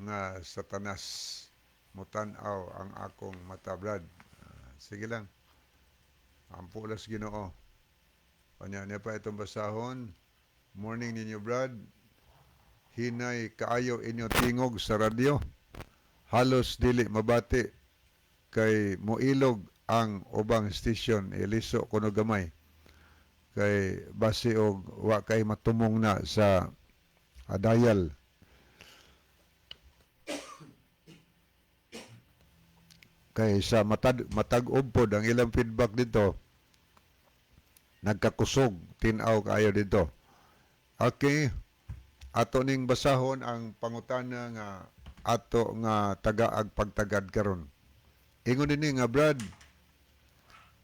[SPEAKER 2] nga Satanas mutan-aw ang akong mata, Brad." Ah, sige lang. Ampo las Ginoo. Kanya niya pa itong basahon. "Morning ninyo, Brad. Hinay kaayo inyo tingog sa radyo. Halos dili mabati kay moilog ang ubang station, iliso kuno gamay kay basi og wa kay matumong na sa dial." Kay sa matag matag-ob pod ang ilang feedback dito, nagkakusog tin-aw kaayo dito. Okay, ato ning basahon ang pangutana nga ato nga tagaag pagtagad karon. Ingon dinhi nga, "Brad,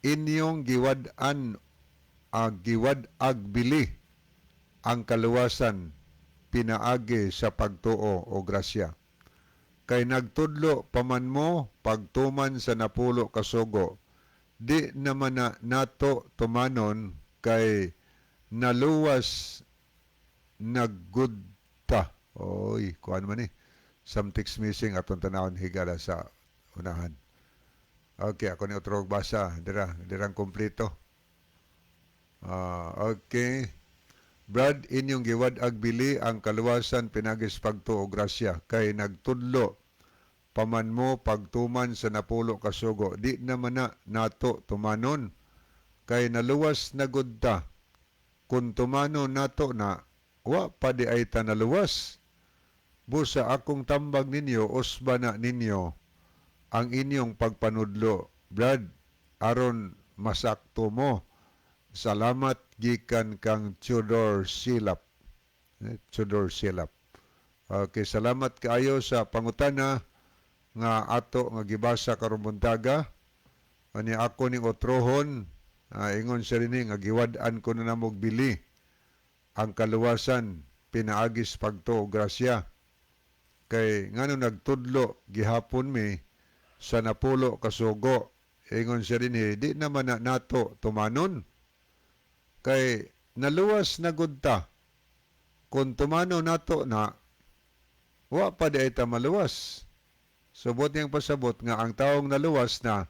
[SPEAKER 2] inyong giwad-an ag giwad-ag bili ang kaluwasan pinaagi sa pagtuo o grasya. Kay nagtudlo pa man mo pagtuman sa napulo kasugo. Di naman na nato tumanon kay naluwas na gud ta." Oy, kuan man ni. Something's missing, atong tanawon, higala, sa unahan. Okay, ako ni otro basa. Dira, dirang kompleto. Ah, okay. "Brad, inyong giwad-ag bili ang kaluwasan pinagis pagtuo grasya kay nagtudlo paman mo pagtuman sa napulo kasugo. Di naman na nato tumanon kay naluwas na gud ta. Kung tumanon nato na, wa pa di ay ta naluwas. Busa akong tambag ninyo, usba na ninyo ang inyong pagpanudlo, Brad, aron masakto mo. Salamat gikan kang Tudor Silap." Eh, Tudor Silap. Okay, salamat kaayo sa pangutana nga ato nga gibasa karong buntaga. Ani ako ning otrohon, ingon siya rin nga giwad-an ko na namog bili ang kaluwasan pinaagis pagtuo grasya. Kay ngano nagtudlo gihapon mi sa napulo kasugo. Ingon siya rin, di naman na nato tumanon. Kay naluwas na gud ta. Kung tumano nato na, wa pa di ay ta maluwas. Subot niyang pasabot nga ang taong naluwas na,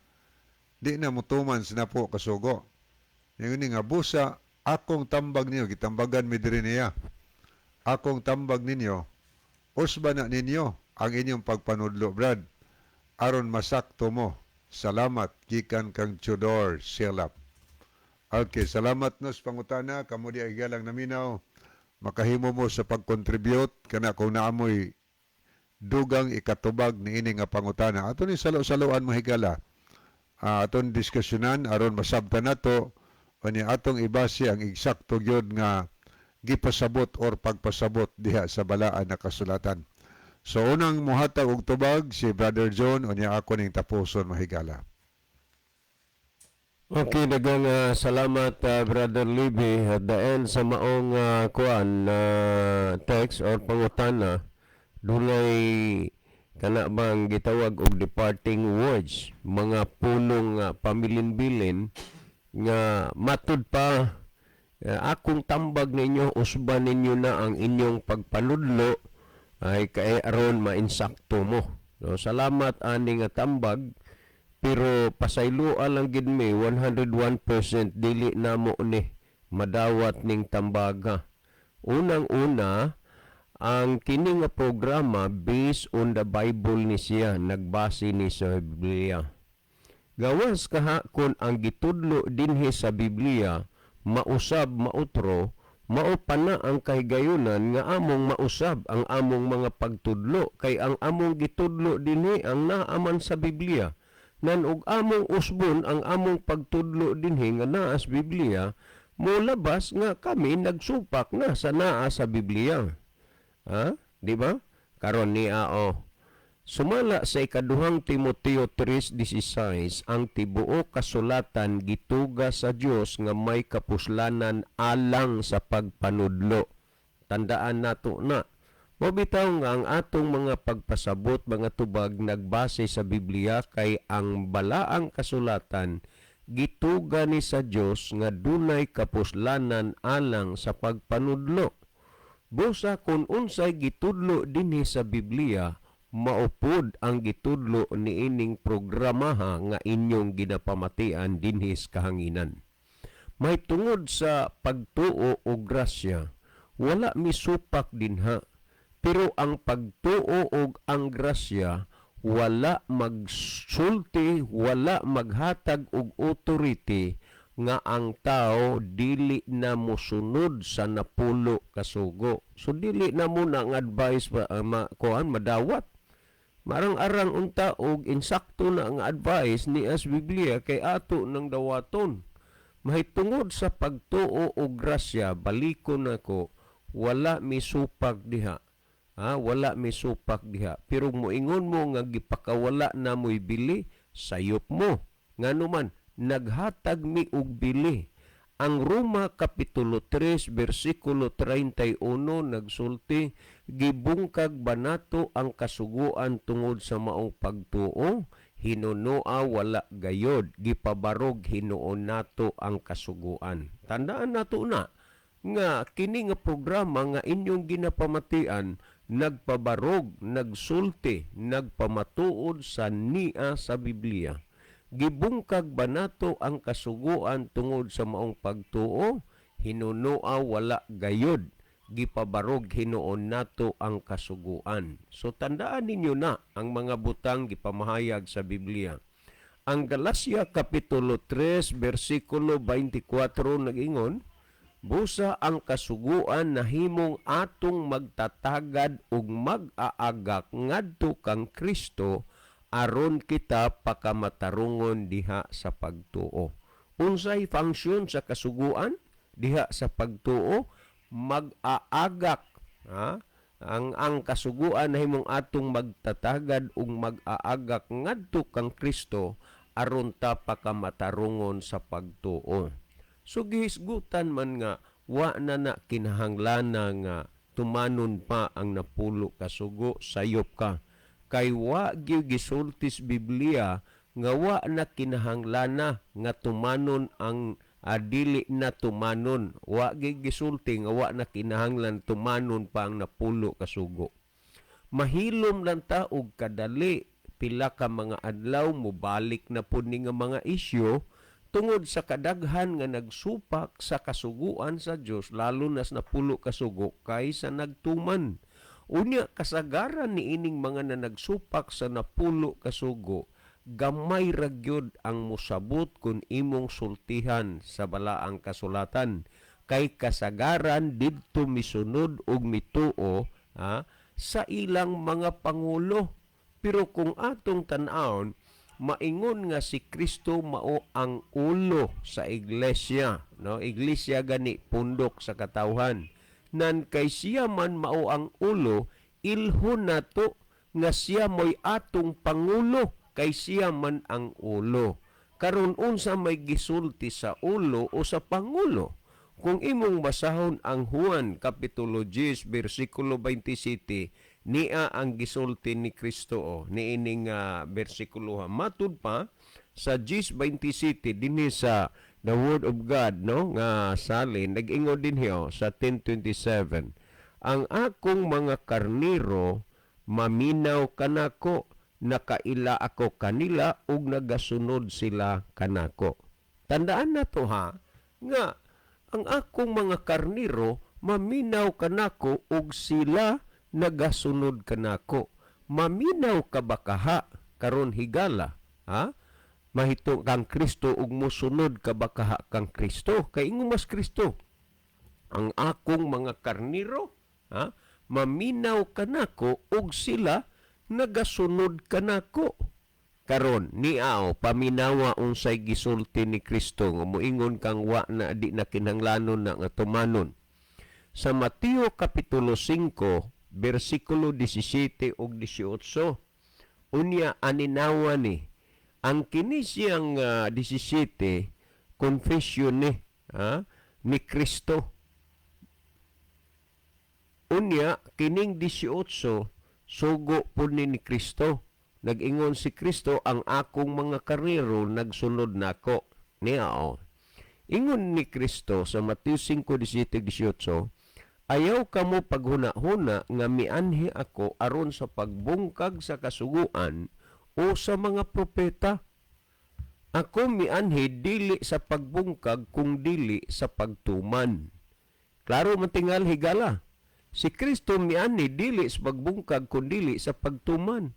[SPEAKER 2] di na mutuman sa napo kasugo. Ingon ni nga, "Busa akong tambag ninyo," gitambagan mi diri niya. "Akong tambag ninyo, Usba na ninyo ang inyong pagpanudlo, Brad, aron masakto mo. Salamat, gikan kang Tudor Silap. Okay, salamat nos pangutana kamo di ay galang naminaw. Makahimo mo sa pag-contribute kana kung naamoy dugang ikatubag niini nga pangutana. Ato ni salo-saloan, mga higala. Aton diskusyonan aron masabtan nato unya atong ibase ang eksakto gyud nga gipasabot or pagpasabot diha sa balaan na kasulatan. So unang muhatag og tubag si Brother John, unya ako ning tapuson, mga higala.
[SPEAKER 3] Okay, daghang salamat, Brother Libby. At the end sa maong kuan text or pangutana, dunay kana bang gitawag og departing words, mga pulong pamilin-bilin nga matud pa akong tambag ninyo, usban ninyo na ang inyong pagpanudlo ay kay aron mainsakto mo. So, salamat ani nga tambag, pero pasayloa lang gid mi 101% dili namo ni madawat ning tambaga. Unang-una, ang kini nga programa based on the Bible ni siya, nagbase ni sa Biblia. Gawas kaha kung ang gitudlo dinhi sa Biblia mausab mautro, mao pa na ang kahigayunan nga among mausab ang among mga pagtudlo kay ang among gitudlo dinhi ang naaman sa Biblia. Nan og among usbon ang among pagtudlo dinhi nga naa sa Biblia, molabas nga kami nagsupak na sa naa sa Biblia. Ha? Di ba? Karon ni ao. Sumala sa ikaduhang Timoteo 3:16, ang tibuok kasulatan gituga sa Dios nga may kapuslanan alang sa pagpanudlo. Tandaan nato na. Mao bitaw nga ang atong mga pagpasabot, mga tubag, nagbase sa Biblia kay ang balaang kasulatan gituga ni sa Dios nga dunay kapuslanan alang sa pagpanudlo. Busa kung unsay gitudlo dinhi sa Biblia, maupod ang gitudlo niining programaha nga inyong ginapamatian dinhi sa kahanginan. May tungod sa pagtuo o grasya, wala misupak dinha. Pero ang pagtuo og ang grasya wala magsulti, wala maghatag og authority nga ang tao dili na mosunod sa napulo kasugo. So dili na mo na ang advice pa, ma, kuan madawat. Marang-arang unta og insakto na ang advice ni as Biblia kay ato ng dawaton. Mahitungod sa pagtuo og grasya, balikon nako, wala misupak diha. Ha, wala misupak diha. Pero moingon mo nga gipakawala na mo'y bili, sayop mo. Ngano man, naghatag mi og bili. Ang Roma Kapitulo 3 versikulo 31 nagsulti, gibungkag ba nato ang kasuguan tungod sa maong pagtuo? Hinunoa wala gayod, gipabarog hinuon nato ang kasuguan. Tandaan nato na nga kini nga programa nga inyong ginapamatian nagpabarog, nagsulti, nagpamatuod sa nia sa Biblia. Gibungkag ba nato ang kasuguan tungod sa maong pagtuo? Hinunoa wala gayod. Gipabarog hinuon nato ang kasuguan. So tandaan ninyo na ang mga butang gipamahayag sa Biblia. Ang Galacia Kapitulo 3 versikulo 24 nagingon, busa ang kasuguan nahimong atong magtatagad ug mag-aagak ngadto kang Kristo aron kita pakamatarungon diha sa pagtuo. Unsay function sa kasuguan diha sa pagtuo? Mag-aagak, ha? Ang kasuguan nahimong atong magtatagad ug mag-aagak ngadto kang Kristo aron ta pakamatarungon sa pagtuo. So gihisgutan man nga wa na na kinahanglana nga tumanon pa ang napulo kasugo, sayop ka. Kay wa gyud gisulti sa Biblia nga wa na kinahanglana nga tumanon ang dili na tumanon. Wa gyud gisulti nga wa na kinahanglan tumanon pa ang napulo kasugo. Mahilom lang ta og kadali pila ka mga adlaw mobalik na pud ni nga mga isyu tungod sa kadaghan nga nagsupak sa kasuguan sa Dios, lalo na sa napulo kasugo, kaysa nagtuman. Unya kasagaran niining mga nanagsupak sa 10 ka sugo, gamay ra gyud ang mosabot kung imong sultihan sa Balaang Kasulatan, kay kasagaran didto misunod og mituo, ha, sa ilang mga pangulo. Pero kung atong tan-awon, maingon nga si Kristo mao ang ulo sa iglesia, no? Iglesia gani pundok sa katawhan. Nan kay siya man mao ang ulo, ilhon nato nga siya mo'y atong pangulo, kay siya man ang ulo. Karon, unsa may gisulti sa ulo o sa pangulo? Kung imong basahon ang Juan Kapitulo 10 bersikulo 27, nia ang gisulti ni Kristo o niining bersikulo ha. Matud pa sa 10:27 dinhi sa The Word of God, no, nga salin, nag-ingon dinhi oh, sa 10:27, "Ang akong mga karniro maminaw kanako, nakaila ako kanila ug nagasunod sila kanako." Tandaan na to ha, nga ang akong mga karniro maminaw kanako ug sila nagasunod kanako. Maminaw ka ba kaha karon, higala, ha? Mahito kang Kristo ug mosunod ka ba kaha kang Kristo? Kay ingon mas Kristo, "Ang akong mga karniro, ha, maminaw kanako ug sila nagasunod kanako." Karon niaw paminawa unsay gisulti ni Kristo nga moingon kang wa na, di na kinahanglanon na nga tumanon. Sa Mateo Kapitulo 5 bersikulo 17 ug 18. Unya aninawa ni ang kini siyang 17, confession ni, ha, ni Kristo. Unya kining 18, sugo po ni Kristo. Nag-ingon si Kristo, "Ang akong mga karnero nagsunod nako." Niya o. Ingon ni Kristo sa Mateo 5:17, 18, "Ayaw kamo paghuna-huna nga mianhi ako aron sa pagbungkag sa kasuguan o sa mga propeta. Ako mianhi dili sa pagbungkag kung dili sa pagtuman." Klaro man tingal, higala. Si Kristo mianhi dili sa pagbungkag kun dili sa pagtuman.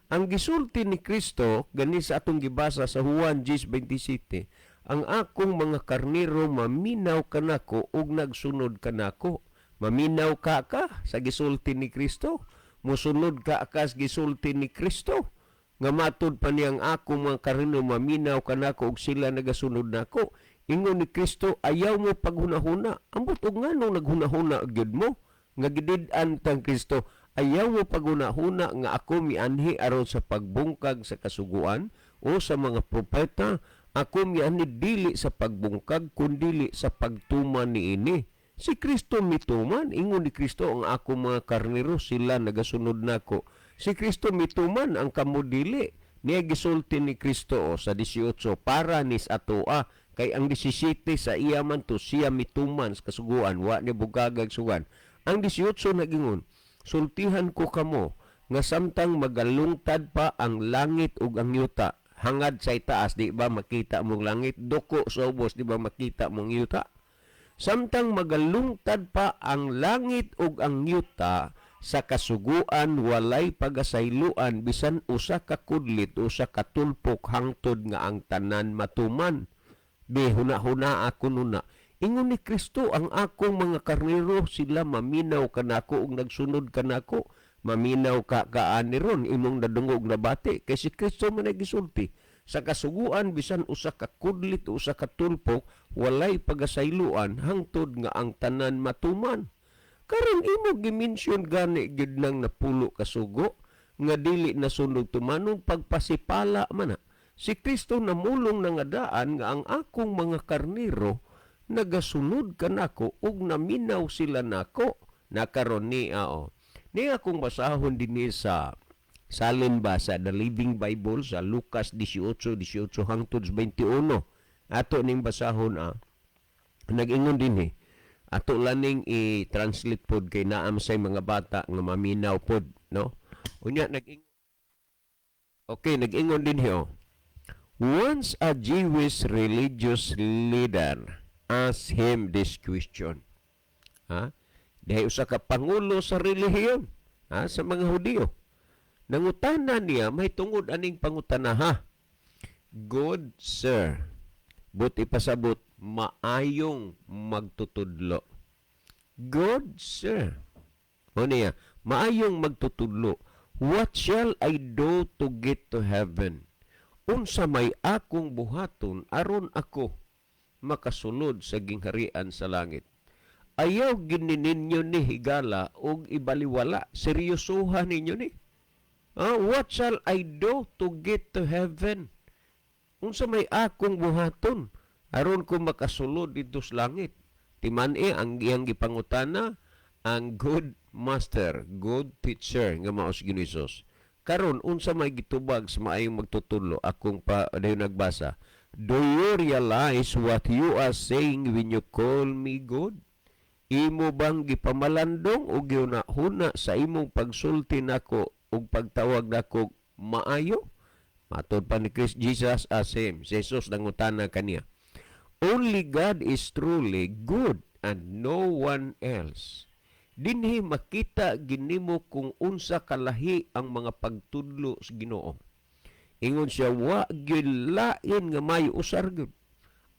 [SPEAKER 3] Ang gisulti ni Kristo gani sa atong gibasa sa Juan 10:27, "Ang akong mga karnero maminaw kanako ug nagsunod kanako." Maminaw ka ka sa gisulti ni Kristo? Musunod ka ka sa gisulti ni Kristo? Nga matud pa niyang akong mga karnero maminaw kanako ug sila nagasunod nako. Ingon ni Kristo, "Ayaw mo paghunahuna." Ambot og nganong naghunahuna gyud mo? Nga gidid-an tang Kristo, "Ayaw mo paghunahuna nga ako mianhi aron sa pagbungkag sa kasuguan o sa mga propeta. Ako mianhi dili sa pagbungkag kundili sa pagtuman niini." Si Kristo mituman. Ingon ni Kristo, "Ang ako mga karnero sila nagasunod nako." Si Kristo mituman, ang kamo dili. Niya gisulti ni Kristo o, sa 18 para nis atoa, kay ang 17 sa iya man to, siya mituman sa kasuguan, wa ni bugagag sugan. Ang 18 nagingon, "Sultihan ko kamo nga samtang magalungtad pa ang langit ug ang yuta," hangad sa itaas, di ba makita mong langit? Duko sa ubos, di ba makita mong yuta? "Samtang magalungtad pa ang langit ug ang yuta, sa kasuguan walay pagasayloan bisan usa ka kudlit, usa ka tulpok, hangtod nga ang tanan matuman." Be, huna-huna ako nuna. Ingon ni Kristo, "Ang akong mga karnero sila maminaw kanako ug nagsunod kanako." Maminaw ka kaani ron imong nadungog, nabati, kay si Kristo man ay gisulti. Sa kasuguan bisan usa ka kudlit, usa ka tulpok walay pagasayloan hangtod nga ang tanan matuman. Karon imo gi-mention gani gyud nang 10 ka sugo nga dili nasunod tumanon, pagpasipala man na. Si Kristo namulong na nga daan nga ang akong mga karnero nagasunod kanako ug naminaw sila nako. Nakaron ni ao. Ni akong basahon dinhi sa salin ba sa The Living Bible sa Lucas 18:18 hangtod 21. Ato ning basahon ah. Nag-ingon dinhi. Ato laning i-translate pod kay naam say mga bata nga maminaw pod, no? Unya nag Okay, nag-ingon dinhi oh. Once a Jewish religious leader asked him this question. Ha? Dahil usa ka pangulo sa relihiyon. Ha, sa mga Hudiyo. Nangutana niya may tungod aning pangutana, ha. "Good sir." But ipasabot, maayong magtutudlo. "Good sir." O niya, "Maayong magtutudlo. What shall I do to get to heaven?" Unsa may akong buhaton aron ako makasulod sa gingharian sa langit? Ayaw gini ninyo ni, higala, og ibaliwala. Seryosohan ninyo ni. Ah, what shall I do to get to heaven? Unsa may akong buhaton aron ko makasulod didto sa langit? Timan-i ang iyang gipangutana ang good master, good teacher nga mao si Ginoo Hesus. Karon, unsa may gitubag sa maayong magtutudlo? Akong pa dayon nagbasa. "Do you realize what you are saying when you call me good? Imo bang gipamalandong o gihuna-huna sa imong pagsulti nako ug pagtawag nako maayo?" Matod pa ni Christ, Jesus asked him. Si Jesus nangutana kaniya. "Only God is truly good and no one else." Dinhi makita ginimo kung unsa kalahi ang mga pagtudlo sa Ginoo. Ingon siya, wa gyud lain nga mayo, usa ra gyud.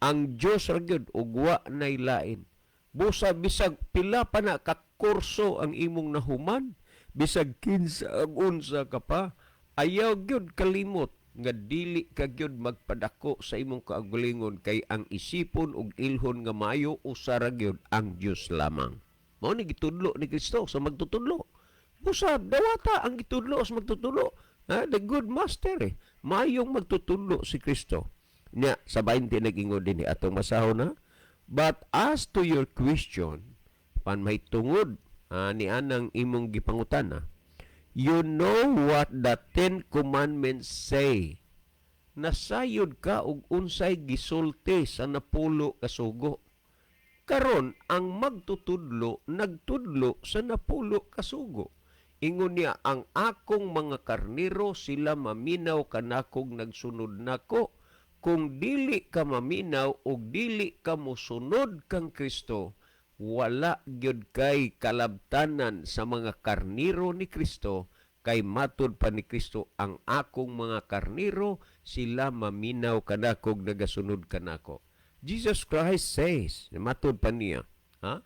[SPEAKER 3] Ang Dios ra gyud ug wa nay lain. Busa bisag pila pa na ka kurso ang imong nahuman, bisag kinsa ang unsa ka pa, ayaw gyud kalimot nga dili ka gyud magpadako sa imong kaugalingon kay ang isipon ug ilhon nga maayo, usa ra gyud, ang Dios lamang. Mao ni gitudlo ni Kristo sa magtutudlo. Busa dawata ang gitudlo sa magtutudlo. Ha, the good master eh. Maayong magtutudlo si Kristo. Nya sa 20 nag-ingon din ni atong masahon na. "But as to your question," pan may tungod ni anang imong gipangutana, "you know what the Ten Commandments say." Nasayod ka og unsay gisulti sa 10 ka sugo. Karon ang magtutudlo nagtudlo sa 10 ka sugo. Ingon niya, "Ang akong mga karnero, sila maminaw kanakog nagsunod nako." Kung dili ka maminaw og dili ka mosunod kang Kristo, wala gyud kay kalabtanan sa mga karnero ni Kristo kay matud pa ni Kristo, "Ang akong mga karnero, sila maminaw kanakog nagasunod kanako." Jesus Christ says, matud pa niya, ha?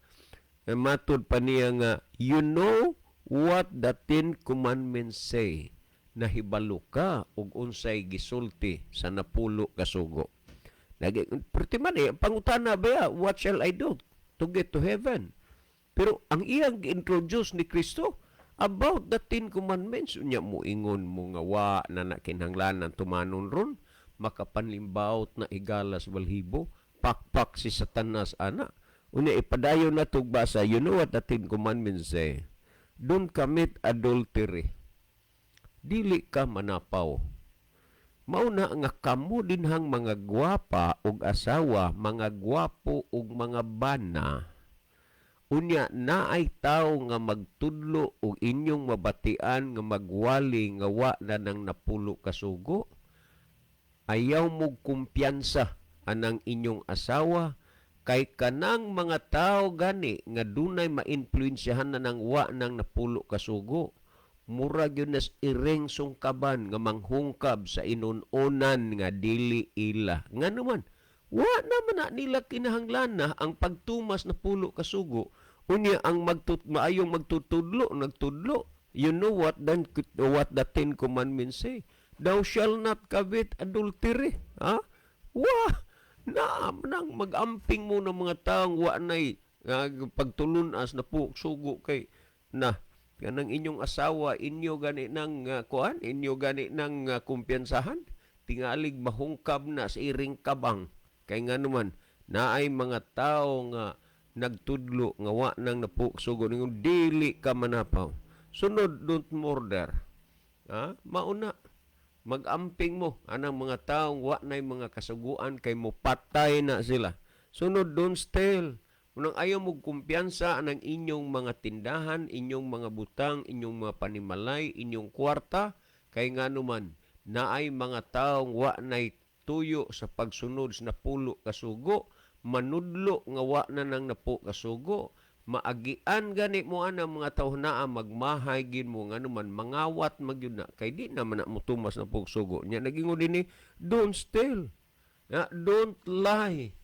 [SPEAKER 3] Matud pa niya nga, "You know what the Ten Commandments say." Nahibalo ka og unsay gisulti sa 10 ka sugo. Lagi, perti man eh, pangutana ba ya, "What shall I do to get to heaven?" Pero ang iyang gi-introduce ni Kristo about the Ten Commandments, unya mo ingon mo nga wa na na kinahanglan tumanon ron, makapanlimbawot na, higala sa balhibo, pakpak si Satanas ana. Unya ipadayon na basa, "You know what the Ten Commandments say. Don't commit adultery." Dili ka manapaw. Mauna nga kamo dinhang mga gwapa og asawa, mga gwapo og mga bana. Unya naay tawo nga magtudlo og inyong mabatian nga magwali nga wa na nang 10 ka sugo. Ayaw mo kumpiyansa anang inyong asawa kay kanang mga tao gani nga dunay maimpluwensyahan na nang wa nang 10 ka sugo, mura gyud nas iring sungkaban nga manghungkab sa inunonan nga dili ila. Ngano man, wa naman na nila kinahanglan na ang pagtumas 10 ka sugo. Unya ang maayong magtutudlo nagtudlo, "You know what the Ten Commandments say. Thou shall not commit adultery." Ha, wa na nang magamping mo ng mga taong wa nay pagtulunas na po sugo kay na kanang inyong asawa, inyo gani nang kuan, inyo gani nang kumpiyansahan, tingalig mahungkab na sa iring kabang kay nga naman naay mga tao nga nagtudlo nga wa nang napuksugo ningon dili ka manapaw. Sunod, don't murder. Ha, mauna magamping mo anang mga taong wa nay mga kasuguan kay mo patay na sila. Sunod, don't steal. Unang ayaw mo kumpiyansa anang inyong mga tindahan, inyong mga butang, inyong mga panimalay, inyong kwarta, kay nga naman, naay mga taong wa nay tuyo sa pagsunod sa 10 ka sugo, manudlo nga wa na nang 10 ka sugo. Maagian gani mo ana mga tawhanaa, magmahay gid mo, ngano man mangawat man gyud na kay di naman na motumas na pugsugo nya. Nagingon dinhi, don't steal. Ya, don't lie.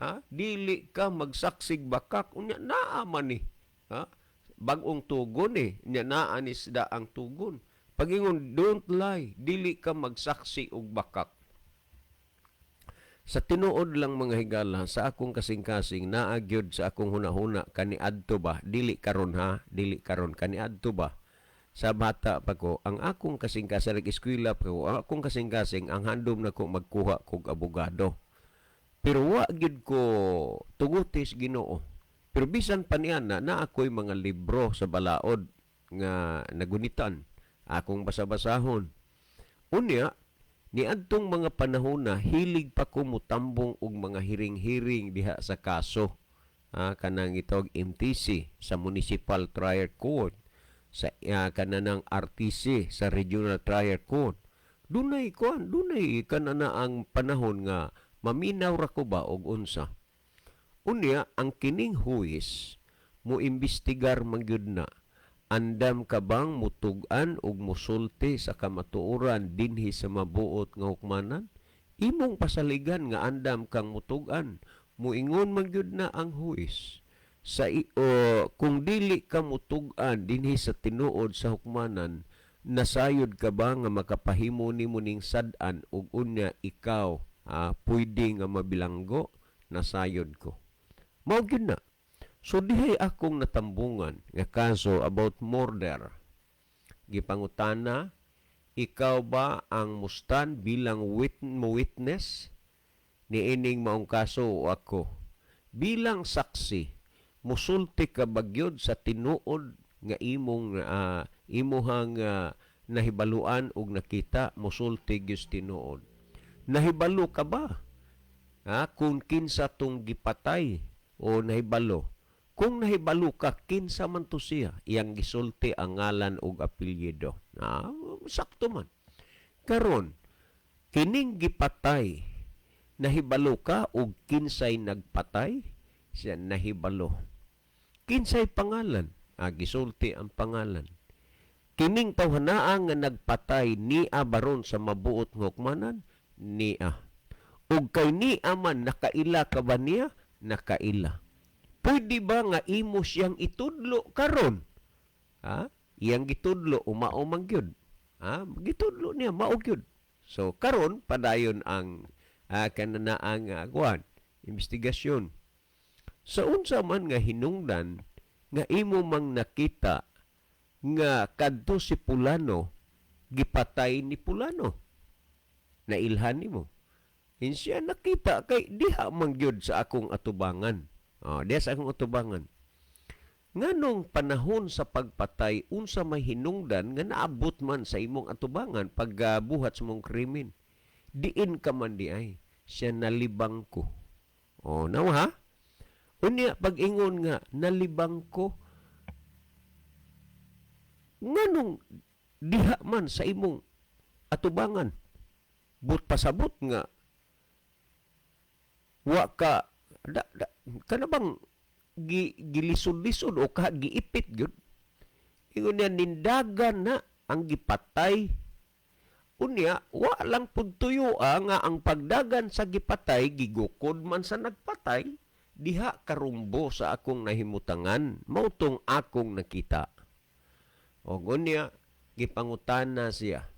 [SPEAKER 3] Ha? Dili ka magsaksig bakak. Unya naa man ni. Ha? Bag-ong tugon eh. Nya naa ni sida ang tugon. Pagingon, don't lie. Dili ka magsaksi og bakak. Sa tinuod lang, mga higala, sa akong kasing-kasing, naa gyud sa akong hunahuna kaniadto ba, dili karon ha, dili karon, kaniadto ba. Sa bata pa ko, ang akong kasing-kasing, nag-eskwela pa ko, ang akong kasing-kasing, ang handom na ko magkuha kog abogado. Pero wa gyud ko tugutis Ginoo. Pero bisan pa niya na, na ako'y mga libro sa balaod nga nagunitan, akong basa-basahon. Unya, niadtong mga panahon na hilig pa ko mutambong og mga hiring-hiring diha sa kaso. Ah, kanang itawag MTC sa Municipal Trial Court, sa kananang RTC sa Regional Trial Court. Dunay kuan, dunay kanana ang panahon nga maminaw ra ko ba og unsa. Unya ang kining huwis mo imbestigar man gyud na, andam ka bang mutug-an og musulti sa kamatuoran dinhi sa mabuot nga hukmanan? Imong pasaligan nga andam kang mutug-an. Muingon man gyud na ang huwis. Sa o, kung dili ka mutug-an dinhi sa tinuod sa hukmanan, nasayod ka ba nga makapahimo nimo ning sad-an ug unya ikaw pwede nga mabilanggo? Nasayod ko. Mao gyud na. So dihay akong natambungan nga kaso about murder. Gipangutana, ikaw ba ang mustan bilang mo witness niining maong kaso o ako? Bilang saksi, musulti ka ba gyud sa tinuod nga imong imuhang nahibaluan og nakita? Musulti gyud sa tinuod. Nahibalo ka ba? Ha, kung kinsa tong gipatay o nahibalo? Kung nahibalo ka, kinsa man to siya? Iyang gisulti ang ngalan og apelyido. Ah, sakto man. Karon, kining gipatay, nahibalo ka og kinsay nagpatay? Siya nahibalo. Kinsay pangalan? Ah, gisulti ang pangalan. Kining tawhanaa nga nagpatay nia baron sa mabuot nga hukmanan? Nia. Ug kay nia man, nakaila ka ba niya? Nakaila. Pwede ba nga imo siyang itudlo karon? Ha? Iyang gitudlo, umao man gyud. Ha? Gitudlo niya, mao gyud. So karon padayon ang kananaang kuan, investigasyon. Sa unsa man nga hinungdan nga imo mang nakita nga kadto si pulano gipatay ni pulano? Nailhan nimo. Insiya nakita kay diha man gyud sa akong atubangan. Oh, diha sa akong atubangan. Nganong panahon sa pagpatay, unsa may hinungdan nga naabot man sa imong atubangan pagbuhat sa mong krimen? Diin ka man di ay? Siya nalibang ko. Oh, nawa ha? Unya pag-ingon nga nalibang ko, nganong diha man sa imong atubangan? But pasabot nga wa ka da, da, kana bang gilisod-lisod o ka giipit gyud? Ingon niya nindagan na ang gipatay. Unya wa lang pud tuyo nga ang pagdagan sa gipatay gigukod man sa nagpatay. Diha karumbo sa akong nahimutangan, mao tong akong nakita. Og unya gipangutana siya,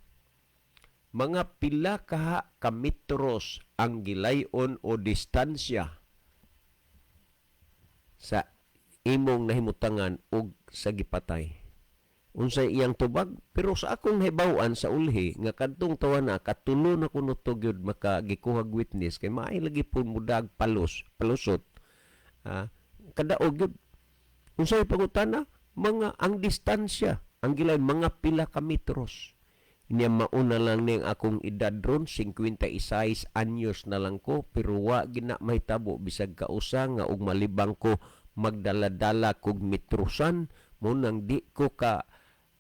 [SPEAKER 3] mga pila kaha ka metros ang gilayon o distansya sa imong nahimutangan og sa gipatay? Unsay iyang tubag? Pero sa akong nahibaw-an sa ulhi nga kadtong tawa na katulo na kuno to gyud maka gikuhag witness kay maay lagi pud mudag palos palusot. Ha? Kadaog gyud. Unsay pangutana? Mga ang distansya ang gilay mga pila ka metros. Niya mauna lang ning akong edad ron, 56 anyos na lang ko, pero wa gina mahitabo bisag kausa nga og malibang ko magdala-dala kog metrosan mo nang di ko ka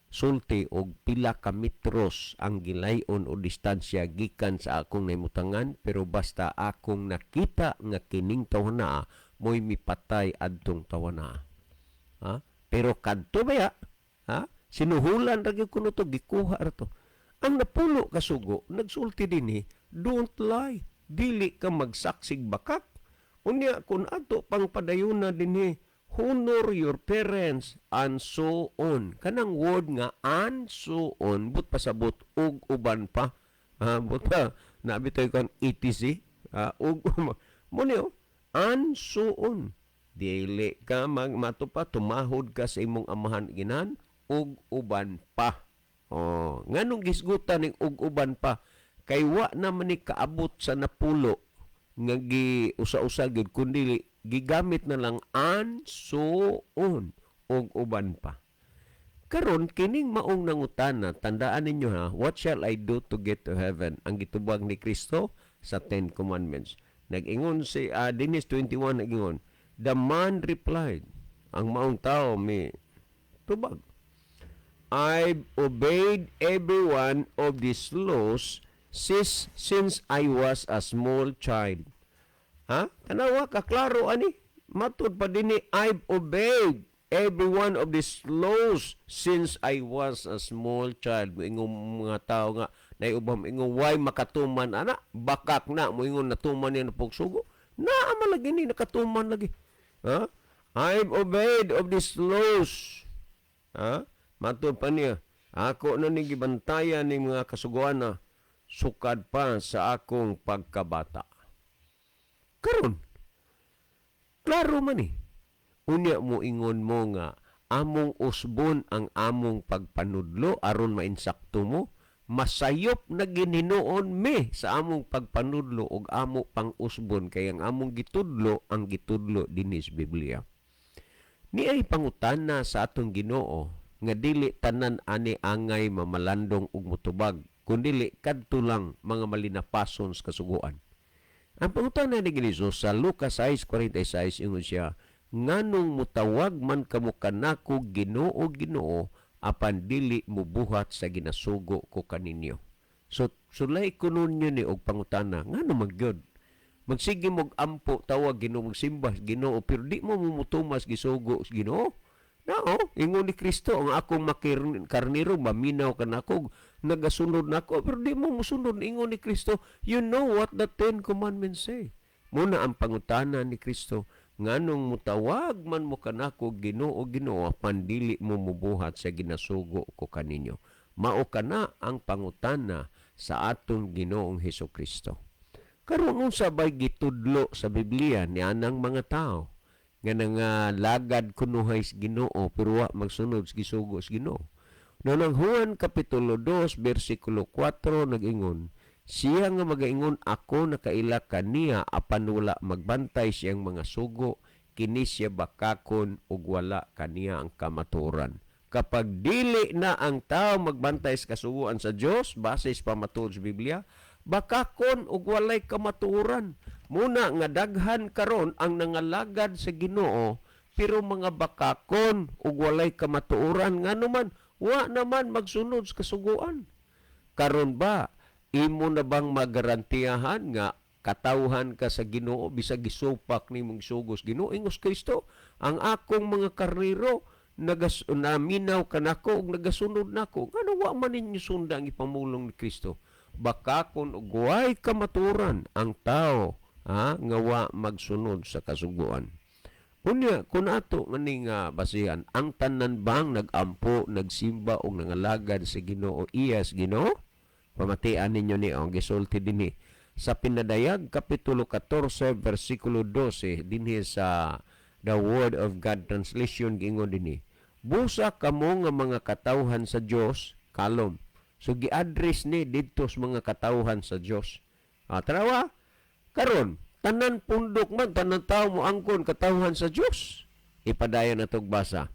[SPEAKER 3] sulti og pila ka metros ang gilayon o distansya gikan sa akong nahimutangan, pero basta akong nakita nga kining tawhana mo'y mipatay adtong tawana. Ha? Pero kadto baya, ha? Sinuhulan ra gyud kuno to, gikuha ra to. Ang napulo ka sugo, nagsulti dinhi, "Don't lie." Dili ka magsaksig bakak. Unya kun ato pang padayuna dinhi, "Honor your parents," and so on. Kanang word nga "and so on", but pasabot ug uban pa. Ha, but pa nabi tayo kan etc. Ha, ug mo niyo "and so on". Dili ka magmato pa, tumahod ka sa imong amahan ginahan ug uban pa. Oh, nganong gisgutan ning "ug uban pa"? Kay wa naman ni kaabot sa napulo nga gi usa-usa gyud, kundi gigamit na lang "and so on", ug uban pa. Karon, kining maong nangutana, tandaan ninyo ha, "What shall I do to get to heaven?" Ang gitubag ni Kristo sa Ten Commandments. Nag-ingon si Dennis 21, nag-ingon, "The man replied," ang maong tao mi tubag, "I've obeyed every one of these laws since I was a small child." Ha? Tanawa ka klaro ani. Matud pa dinhi, "I've obeyed every one of these laws since I was a small child." Moingon mga tao nga naiubam, ingon why makatuman ana, bakak na moingon natuman niya na sugo. Naa man lagi ni nakatuman lagi. Ha? "I've obeyed of these laws." Ha? Matud pa niya, "Ako na ni gibantayan ni mga kasuguan na sukad pa sa akong pagkabata." Karon, klaro man eh. Unya mo ingon mo nga among usbon ang among pagpanudlo aron mainsakto mo, masayop na gininuon me sa among pagpanudlo ug amo pang usbon kay ang among gitudlo ang gitudlo dinhi sa Biblia. Ni ay pangutana sa atong Ginoo nga dili tanan ani angay mamalandong ug mutubag, kundili kadto lang mga malinapason sa kasuguan. Ang pangutana ni Jesus sa Lucas 6:46, ingon siya, "Nganong mutawag man kamo kanako Ginoo, Ginoo, apan dili mubuhat sa ginasugo ko kaninyo?" So sulay kuno ninyo ni og pangutana, ngano magyod magsige mog ampo, tawag Ginoo, magsimba Ginoo, pero di mo mumutumas gisugo sa Ginoo? Nao, ingon ni Kristo, "Ang akong makarniro maminaw kanako, nagasunod nako," pero di mo musunod ingon ni Kristo. You know what the Ten Commandments say. Muna ang pangutana ni Kristo, "Nganong mutawag man mo kanako Ginoo, Ginoo, apan dili mo mubuhat sa ginasugo ko kaninyo?" Mao kana ang pangutana sa atong Ginoong Hesus Kristo. Karon, unsa bay gitudlo sa Biblia ni anang mga tao nga nangalagad kunuhay sa Ginoo pero wa magsunod sa gisugo sa Ginoo? No nang Juan kapitulo 2 bersikulo 4 nag-ingon, "Siya nga magaingon, 'Ako nakaila kaniya,' apan wala magbantay siyang mga sugo, kini siya bakakon ug wala kaniya ang kamatuoran." Kapag dili na ang tao magbantay sa kasuguan sa Dios base sa pamatuod sa Biblia, bakakon ug walay kamatuoran. Muna nga daghan karon ang nangalagad sa Ginoo pero mga bakakon ug walay kamatuoran, ngano man wa naman magsunod sa kasuguan. Karon ba, imo na bang magarantiyahan nga katawhan ka sa Ginoo bisag gisupak nimong sugos Ginoo? Ingos Kristo, "Ang akong mga karnero nagas naminaw kanako ug nagasunod nako." Ngano wa man ninyo sunda ang ipamulong ni Kristo? Bakakon ug way kamatuoran ang tao, ha, nga wa magsunod sa kasuguan. Unya, kung ato maning basihan, ang tanan bang nagampo, nagsimba o nangalagad sa Ginoo iyas Ginoo? Pamatian ninyo ni ang gisulti dinhi sa Pinadayag kapitulo 14 versikulo 12 dinhi sa The Word of God Translation, giingon dinhi, "Busa kamo nga mga katawhan sa Dios, kalom." So gi-address ni didto sa mga katawhan sa Dios. Ah, tarawa karon, tanan pundok man, tanan tao mo angkon katawhan sa Dios. Ipadayon na basa.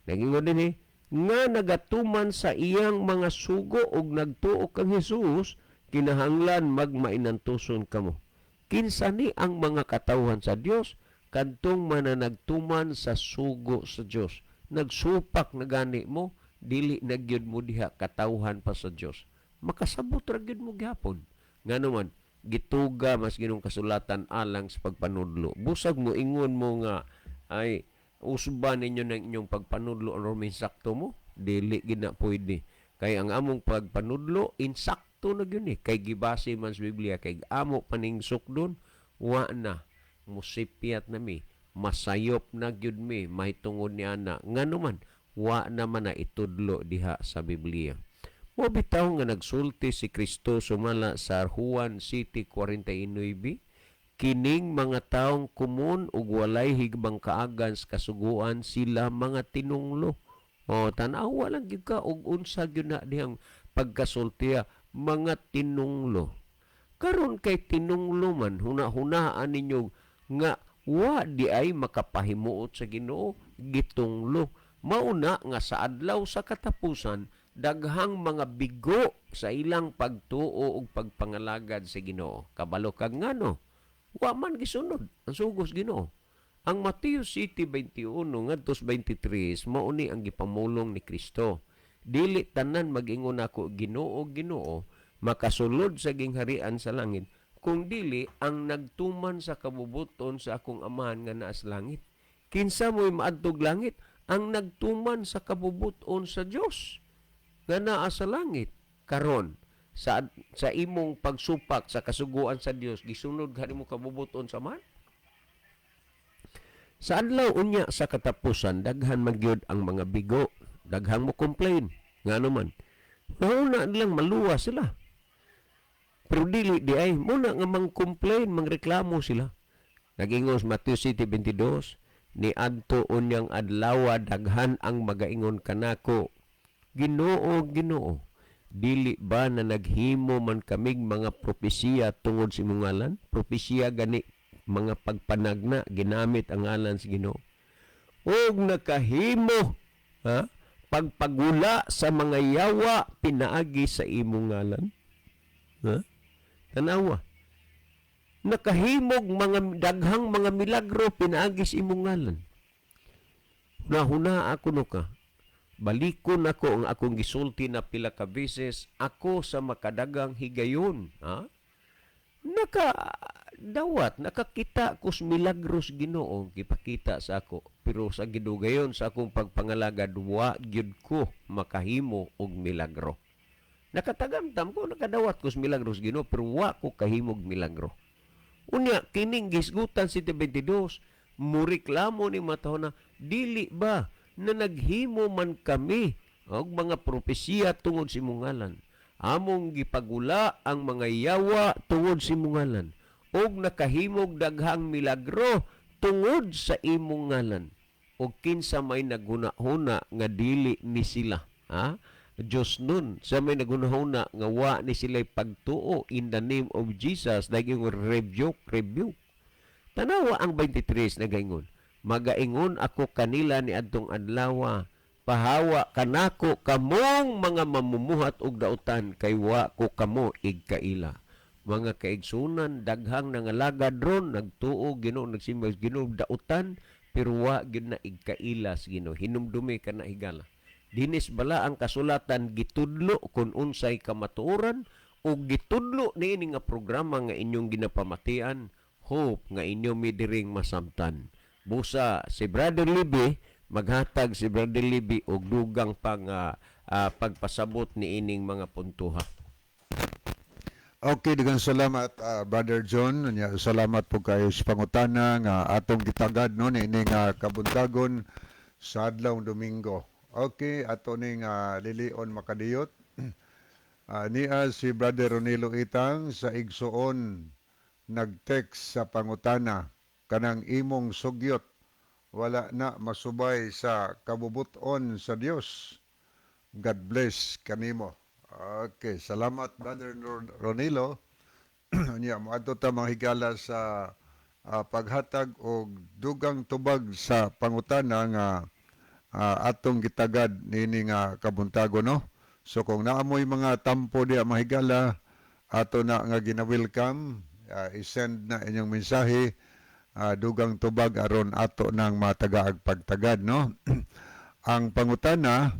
[SPEAKER 3] Nagingon dinhi nga nagatuman sa iyang mga sugo ug nagtuo kang Hesus, kinahanglan magmainantuson kamo. Kinsa ni ang mga katawhan sa Dios? Kadtong mananagtuman sa sugo sa Dios. Nagsupak na gani mo, dili na gyud mo diha katawhan pa sa Dios. Makasabot ra gyud mo gihapon. Ngano man gituga mas Ginoong kasulatan alang sa pagpanudlo. Busag mo ingon mo nga ay Usba ninyo ng inyong pagpanudlo aron insakto mo, dili gid na pwede. Kay ang among pagpanudlo insakto na gyud ni, kay gibase man sa Biblia, kay amo paning sukdon, wa na musipyat na mi, masayop na gyud mi mahitungod ni ana, ngano man wa naman na itudlo diha sa Biblia. Mo bitaw nga nagsulti si Kristo sumala sa Juan 7:49, kining mga taong kumun ug walay higbang kaagan sa kasuguan, sila mga tinunglo. O, tan-awa lang gyud ka og unsa gyud na dihang pagkasultiya, mga tinunglo. Karon kay tinunglo man, huna-hunaan ninyo nga wa di ay makapahimuot sa Ginoo, gitunglo. Mauna nga sa adlaw sa katapusan, daghang mga bigo sa ilang pagtuo ug pagpangalagad sa Ginoo. Kabalo kag ngano? Wa man gisunod ang sugos Ginoo. Ang Mateo 7:21 ngadto 23 mao ni ang gipamulong ni Kristo. Dili tanan mag-ingon ako, "Ginoo, Ginoo," makasulod sa gingharian sa langit, kung dili ang nagtuman sa kabubuton sa akong Amahan nga naa sa langit. Kinsa mo'y maadtog langit? Ang nagtuman sa kabubuton sa Dios nga naa sa langit. Karon, sa imong pagsupak sa kasuguan sa Dios, gisunod ka nimo kabubuton sa man? Sa adlaw unya sa katapusan, daghan man gyud ang mga bigo, daghang mo complain. Ngano man? Nauna nilang maluwa sila. Pero dili di ay muna nga mang-complain, mangreklamo sila. Nag-ingon sa Matthew 7:22, ni adto unyang adlaw daghan ang magaingon kanako, "Ginoo, Ginoo, dili ba na naghimo man kamig mga propesiya tungod sa imong ngalan?" Propesiya gani, mga pagpanagna, ginamit ang ngalan sa Ginoo. Ug nakahimo, ha, pagpagula sa mga yawa pinaagi sa imong ngalan. Ha? Tanawa. Nakahimog mga daghang mga milagro pinaagi sa imong ngalan. Nahuna ako no ka. Balikon ako ang akong gisulti na pila ka beses, ako sa makadagang higayon, ha? Naka dawat, nakakita ko sa milagros Ginoo gipakita sa ako, pero sa gidugayon sa akong pagpangalagad, wa gyud ko makahimo og milagro. Nakatagamtam ko, nakadawat ko sa milagros Ginoo, pero wa ko kahimog milagro. Unya kining gisgutan 7:22, mureklamo ni mataw na, dili ba na naghimo man kami og mga propesiya tungod sa imong ngalan, among gipagula ang mga yawa tungod sa imong ngalan, ug nakahimog daghang milagro tungod sa imong ngalan? Og kinsa may naghuna-huna nga dili ni sila, ha, Diyos nun sa may naghuna-huna nga wa ni sila pagtuo in the name of Jesus, daging rebuke, rebuke. Tanawa ang 23, nagaingon, magaingon ako kanila ni adtong adlaw, pahawa kanako kamong mga mamumuhat og dautan, kay wa ko kamo igkaila. Mga kaigsunan, daghang nangalagad ron, nagtuo Ginoo, nagsimba sa Ginoo, dautan, pero wa gyud na igkaila sa Ginoo. Hinumdumi ka na, higala. Dinis bala ang kasulatan gitudlo kung unsay kamatuoran o gitudlo niini nga programa nga inyong ginapamatian. Hope nga inyo midiring masamtan. Busa si Brother Libby, maghatag si Brother Libby og dugang pang pagpasabot niining mga puntuha.
[SPEAKER 2] Okay, daghang salamat, Brother John. Nya, salamat po kayo sa pangutana nga atong gitagad no niini nga kabuntagon sa adlaw Domingo. Okay, ato ning lilion makadiyot. Niya si Brother Ronilo Itang sa Igsuon, nag-text sa pangutana, kanang imong sugyot wala na masubay sa kabubuton sa Dios. God bless kanimo. Okay, salamat, Brother Ronilo. Nya moadto ta, mga higala, sa paghatag og dugang tubag sa pangutana nga atong gitagad niini nga kabuntago no. So kung naamoy mga tampo diya, mga higala, ato na nga gina-welcome, i-send na inyong mensahe, dugang tubag aron ato nang matagaag pagtagad no. Ang pangutana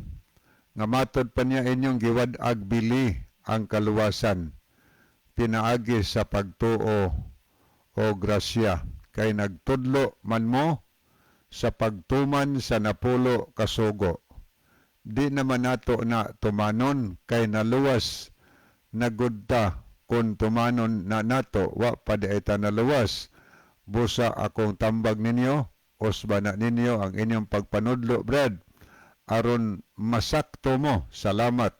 [SPEAKER 2] nga matod pa niya inyong giwad-ag bili ang kaluwasan pinaagi sa pagtuo o grasya, kay nagtudlo man mo Sa pagtuman sa 10 kasugo. Di naman nato na tumanon kay naluwas na gud ta. Kung tumanon na nato, wa pa di ta naluwas. Busa akong tambag ninyo, usba na ninyo ang inyong pagpanudlo, Brad, aron masakto mo. Salamat.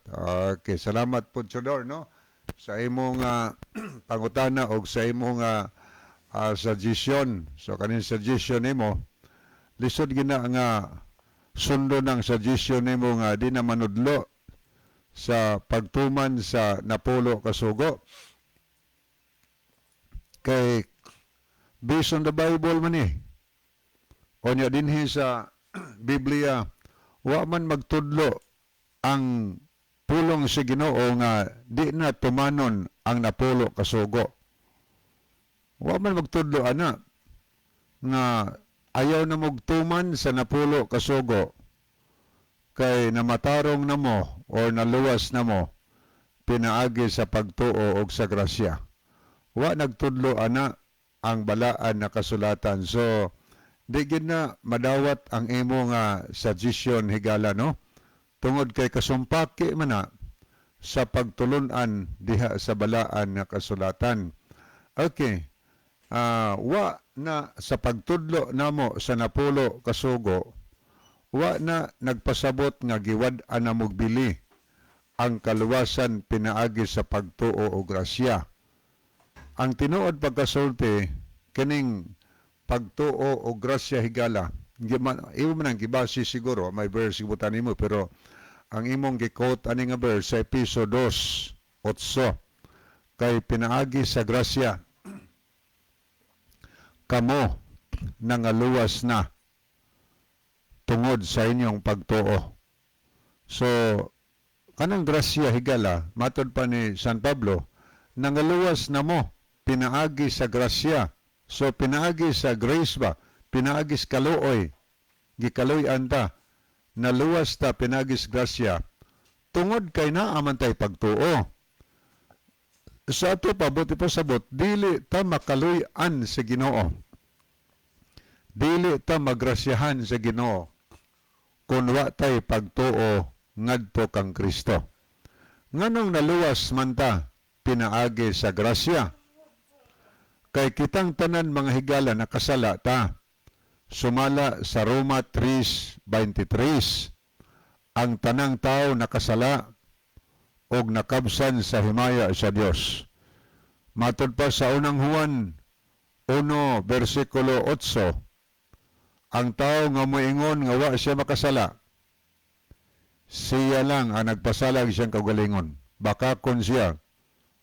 [SPEAKER 2] Okay, salamat po, Chodor, no? Sa imong pangutana o sa imong suggestion. So, kaning suggestion nimo, lisod gina nga sundo ng suggestion nimo nga di na manudlo sa pagtuman sa 10 kasugo. Kay based on the Bible man eh. O nya dinhi sa Biblia, wa man magtudlo ang pulong sa Ginoo nga di na tumanon ang 10 kasugo. Wa man magtudlo ana nga ayaw na mogtuman sa 10 kasugo kay namatarong na mo or naluwas na mo pinaagi sa pagtuo og sa grasya. Wa nagtudlo ana ang balaan na kasulatan. So, di gid na madawat ang imo nga suggestion, higala, no? Tungod kay kasumpaki man na sa pagtulunan diha sa balaan nga kasulatan. Okay. Wa na sa pagtudlo namo sa 10 kasugo, wa na nagpasabot nga giwad-an na mogbili ang kaluwasan pinaagi sa pagtuo o grasya. Ang tinuod pagkasulti kining pagtuo o grasya, higala, imo man ang gibase siguro, may verse gibutan nimo, pero ang imong gi-quote ani nga verse sa Epeso 2:8, kay pinaagi sa grasya kamo nangaluwas na tungod sa inyong pagtuo. So, kanang grasya, higala, matod pa ni San Pablo, nangaluwas na mo pinaagi sa grasya. So, pinaagi sa grace ba? Pinaagi sa kaluoy. Gikaluy-an ta. Naluwas ta pinaagi sa grasya. Tungod kay naa man tay pagtuo. Sa ato pa, buot ipasabot, dili ta makaluy-an sa Ginoo. Dili ta magrasyahan sa Ginoo kung wa tay pagtuo ngadto kang Kristo. Nganong naluwas man ta pinaagi sa grasya? Kay kitang tanan, mga higala, nakasala ta. Sumala sa Roma 3:23, ang tanang tao nakasala og nakabsan sa himaya sa Dios. Matod pa sa Unang Juan 1 versikulo 8, ang tao nga moingon nga wa siya makasala, siya lang ang nagpasalag siyang kaugalingon. Bakakon siya,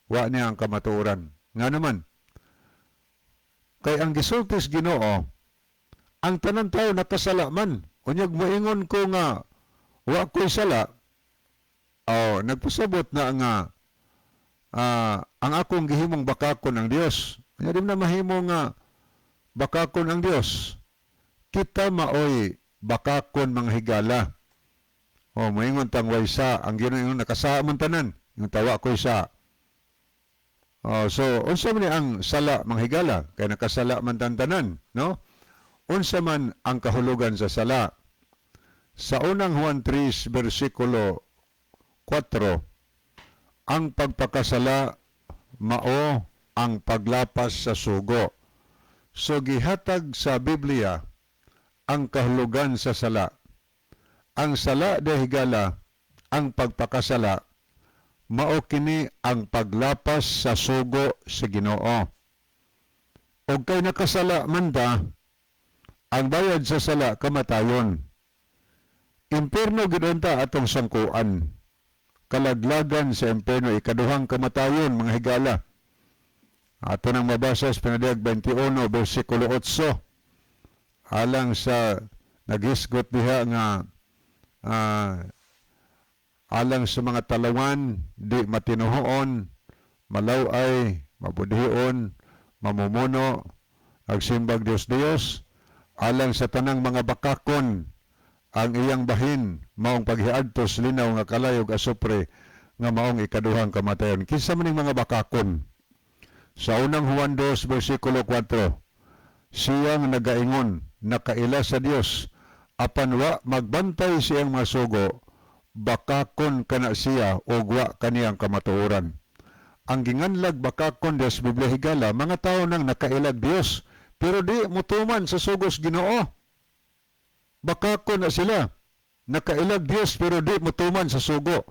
[SPEAKER 2] wa niya ang kamatuoran. Nga naman, kay ang gisulti sa Ginoo, ang tanan tao nakasala man. Unyag moingon ko nga wa ko'y sala, oh, nagpasabot na nga ang akong gihimong bakakon ang Dios. Kaya di na mahimo nga bakakon ang Dios. Kita maoy bakakon, mga higala. Oh, moingon tang way sa, ang Ginoo ingon nakasala man tanan. Yung tawa ko'y sa. Oh, so unsa man ni ang sala, mga higala? Kay nakasala man tan tanan, no? Unsa man ang kahulugan sa sala? Sa Unang Juan 3 versikulo 4, ang pagpakasala mao ang paglapas sa sugo. So gihatag sa Biblia ang kahulugan sa sala. Ang sala de, higala, ang pagpakasala, mao kini ang paglapas sa sugo sa Ginoo. Og kay nakasala man ta, ang bayad sa sala kamatayon. Impierno gid unta atong sangkuan. Kalaglagan sa impierno, ikaduhang kamatayon, mga higala. Ato nang mabasa sa Pinadayag 21 versikulo 8. Alang sa naghisgot diha nga alang sa mga talawan, di matinuhoon, malaway, mabudhion, mamumuno, agsimbag Dios Dios, alang sa tanang mga bakakon, ang iyang bahin maong paghiadto sa linaw nga kalayo ug asupre nga maong ikaduhang kamatayon. Kinsa man ning mga bakakon? Sa Unang Juan 2 versikulo 4, Siya nga nagaingon, nakaila sa Dios, apan wa magbantay siyang mga sugo, bakakon kana siya ug wa kaniyang kamatuoran. Ang ginganlag bakakon des Biblia, higala, mga tao nang nakailag Dios, pero di mutuman sa sugos Ginoo. Bakakon na sila. Nakailag Dios pero di mutuman sa sugo.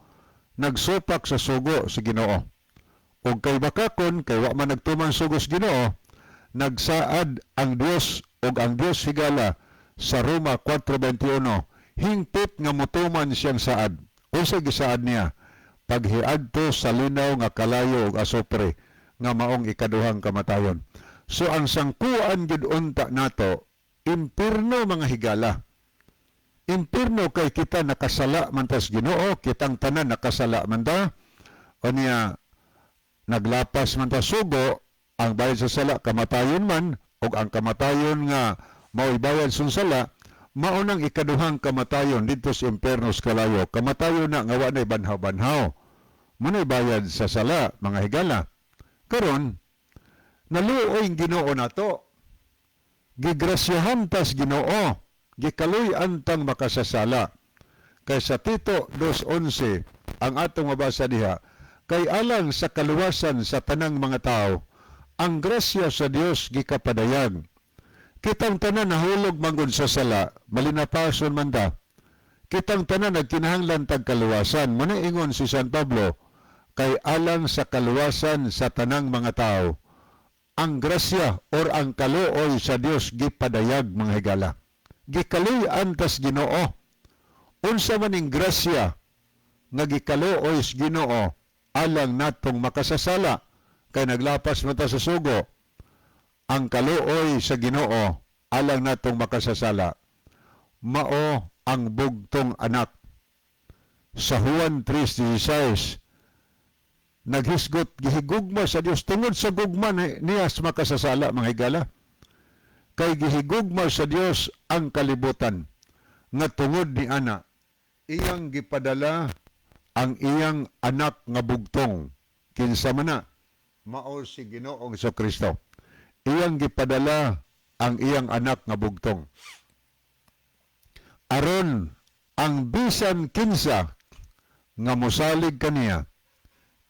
[SPEAKER 2] Nagsupak sa sugo si Ginoo. Ug kay bakakon, kay wa man nagtuman sugos Ginoo, nagsaad ang Dios ug ang Dios, higala, sa Roma 4:21, hingpit nga mutuman siyang saad. Unsa gisaad niya? Paghiadto sa linaw nga kalayo ug asupre nga maong ikaduhang kamatayon. So ang sangkuan gid unta nato, impirno, mga higala. Impirno kay kita nakasala man tas Ginoo, kitang tanan nakasala man ta. O niya, naglapas man ta sugo, ang bayad sa sala kamatayon man, ug ang kamatayon nga mao'y bayad sa sala, mao nang ikaduhang kamatayon didto sa impierno sa kalayo. Kamatayon na nga wa na'y banhaw-banhaw. Muna'y bayad sa sala, mga higala. Karon, naluoy ang Ginoo nato. Gigrasyahan tas Ginoo. Gikaluy-an tang makasasala. Kay sa Tito 2:11, ang atong mabasa diha, kay alang sa kaluwasan sa tanang mga tao, ang grasya sa Dios gikapadayag. Kitang tanan nahulog manggod sa sala, malinapason man ta. Kitang tanan nagkinahanglan tag kaluwasan. Muna ingon si San Pablo, kay alang sa kaluwasan sa tanang mga tao, ang grasya or ang kaluoy sa Dios gipadayag, mga higala. Gikaluy-an tas Ginoo. Unsa man ning grasya nga gikaluoy sa Ginoo alang natong makasasala kay naglapas man ta sa sugo? Ang kaluoy sa Ginoo alang natong makasasala mao ang bugtong anak. Sa Juan 3:16 naghisgot, gihigugma sa Dios, tungod sa gugma niya sa makasasala, mga higala, kay gihigugma sa Dios ang kalibutan nga tungod ni ana iyang gipadala ang iyang anak nga bugtong. Kinsa man na? Mao si Ginoong Kristo. Iyang gipadala ang iyang anak nga bugtong aron ang bisan kinsa nga mosalig kaniya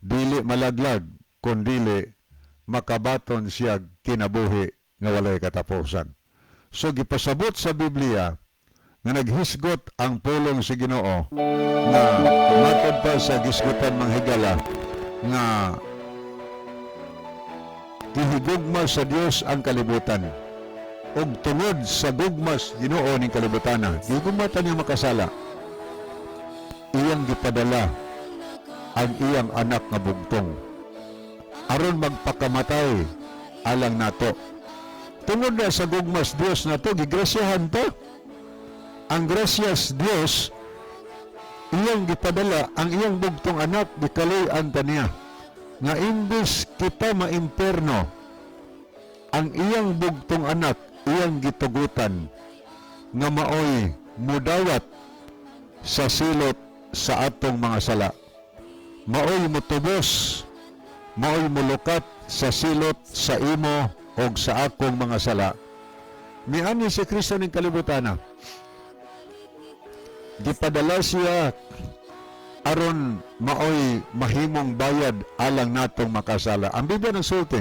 [SPEAKER 2] dili malaglag kundili makabaton siya kinabuhi nga walay katapusan. So gipasabot sa Biblia nga naghisgot ang pulong si Ginoo nga matod pa sa gisgutan, mga higala, nga gihigugma sa Dios ang kalibutan ug tungod sa gugma sa Ginoo ning kalibutana, gihigugma ta niya makasala, iyang gipadala ang iyang anak nga bugtong aron magpakamatay alang nato. Tungod na sa gugmas Dios nato, gigrasyahan ta. Ang grasyas Dios, iyang gipadala ang iyang bugtong anak, gikaluy-an ta niya nga imbis kita maimperno, ang iyang bugtong anak iyang gitugutan nga maoy mudawat sa silot sa atong mga sala, maoy mutubos, maoy mulukat sa silot sa imo og sa akong mga sala. Miani si Kristo ning kalibutana, gipadala siya aron maoy mahimong bayad alang natong makasala. Ang Biblia nagsulti,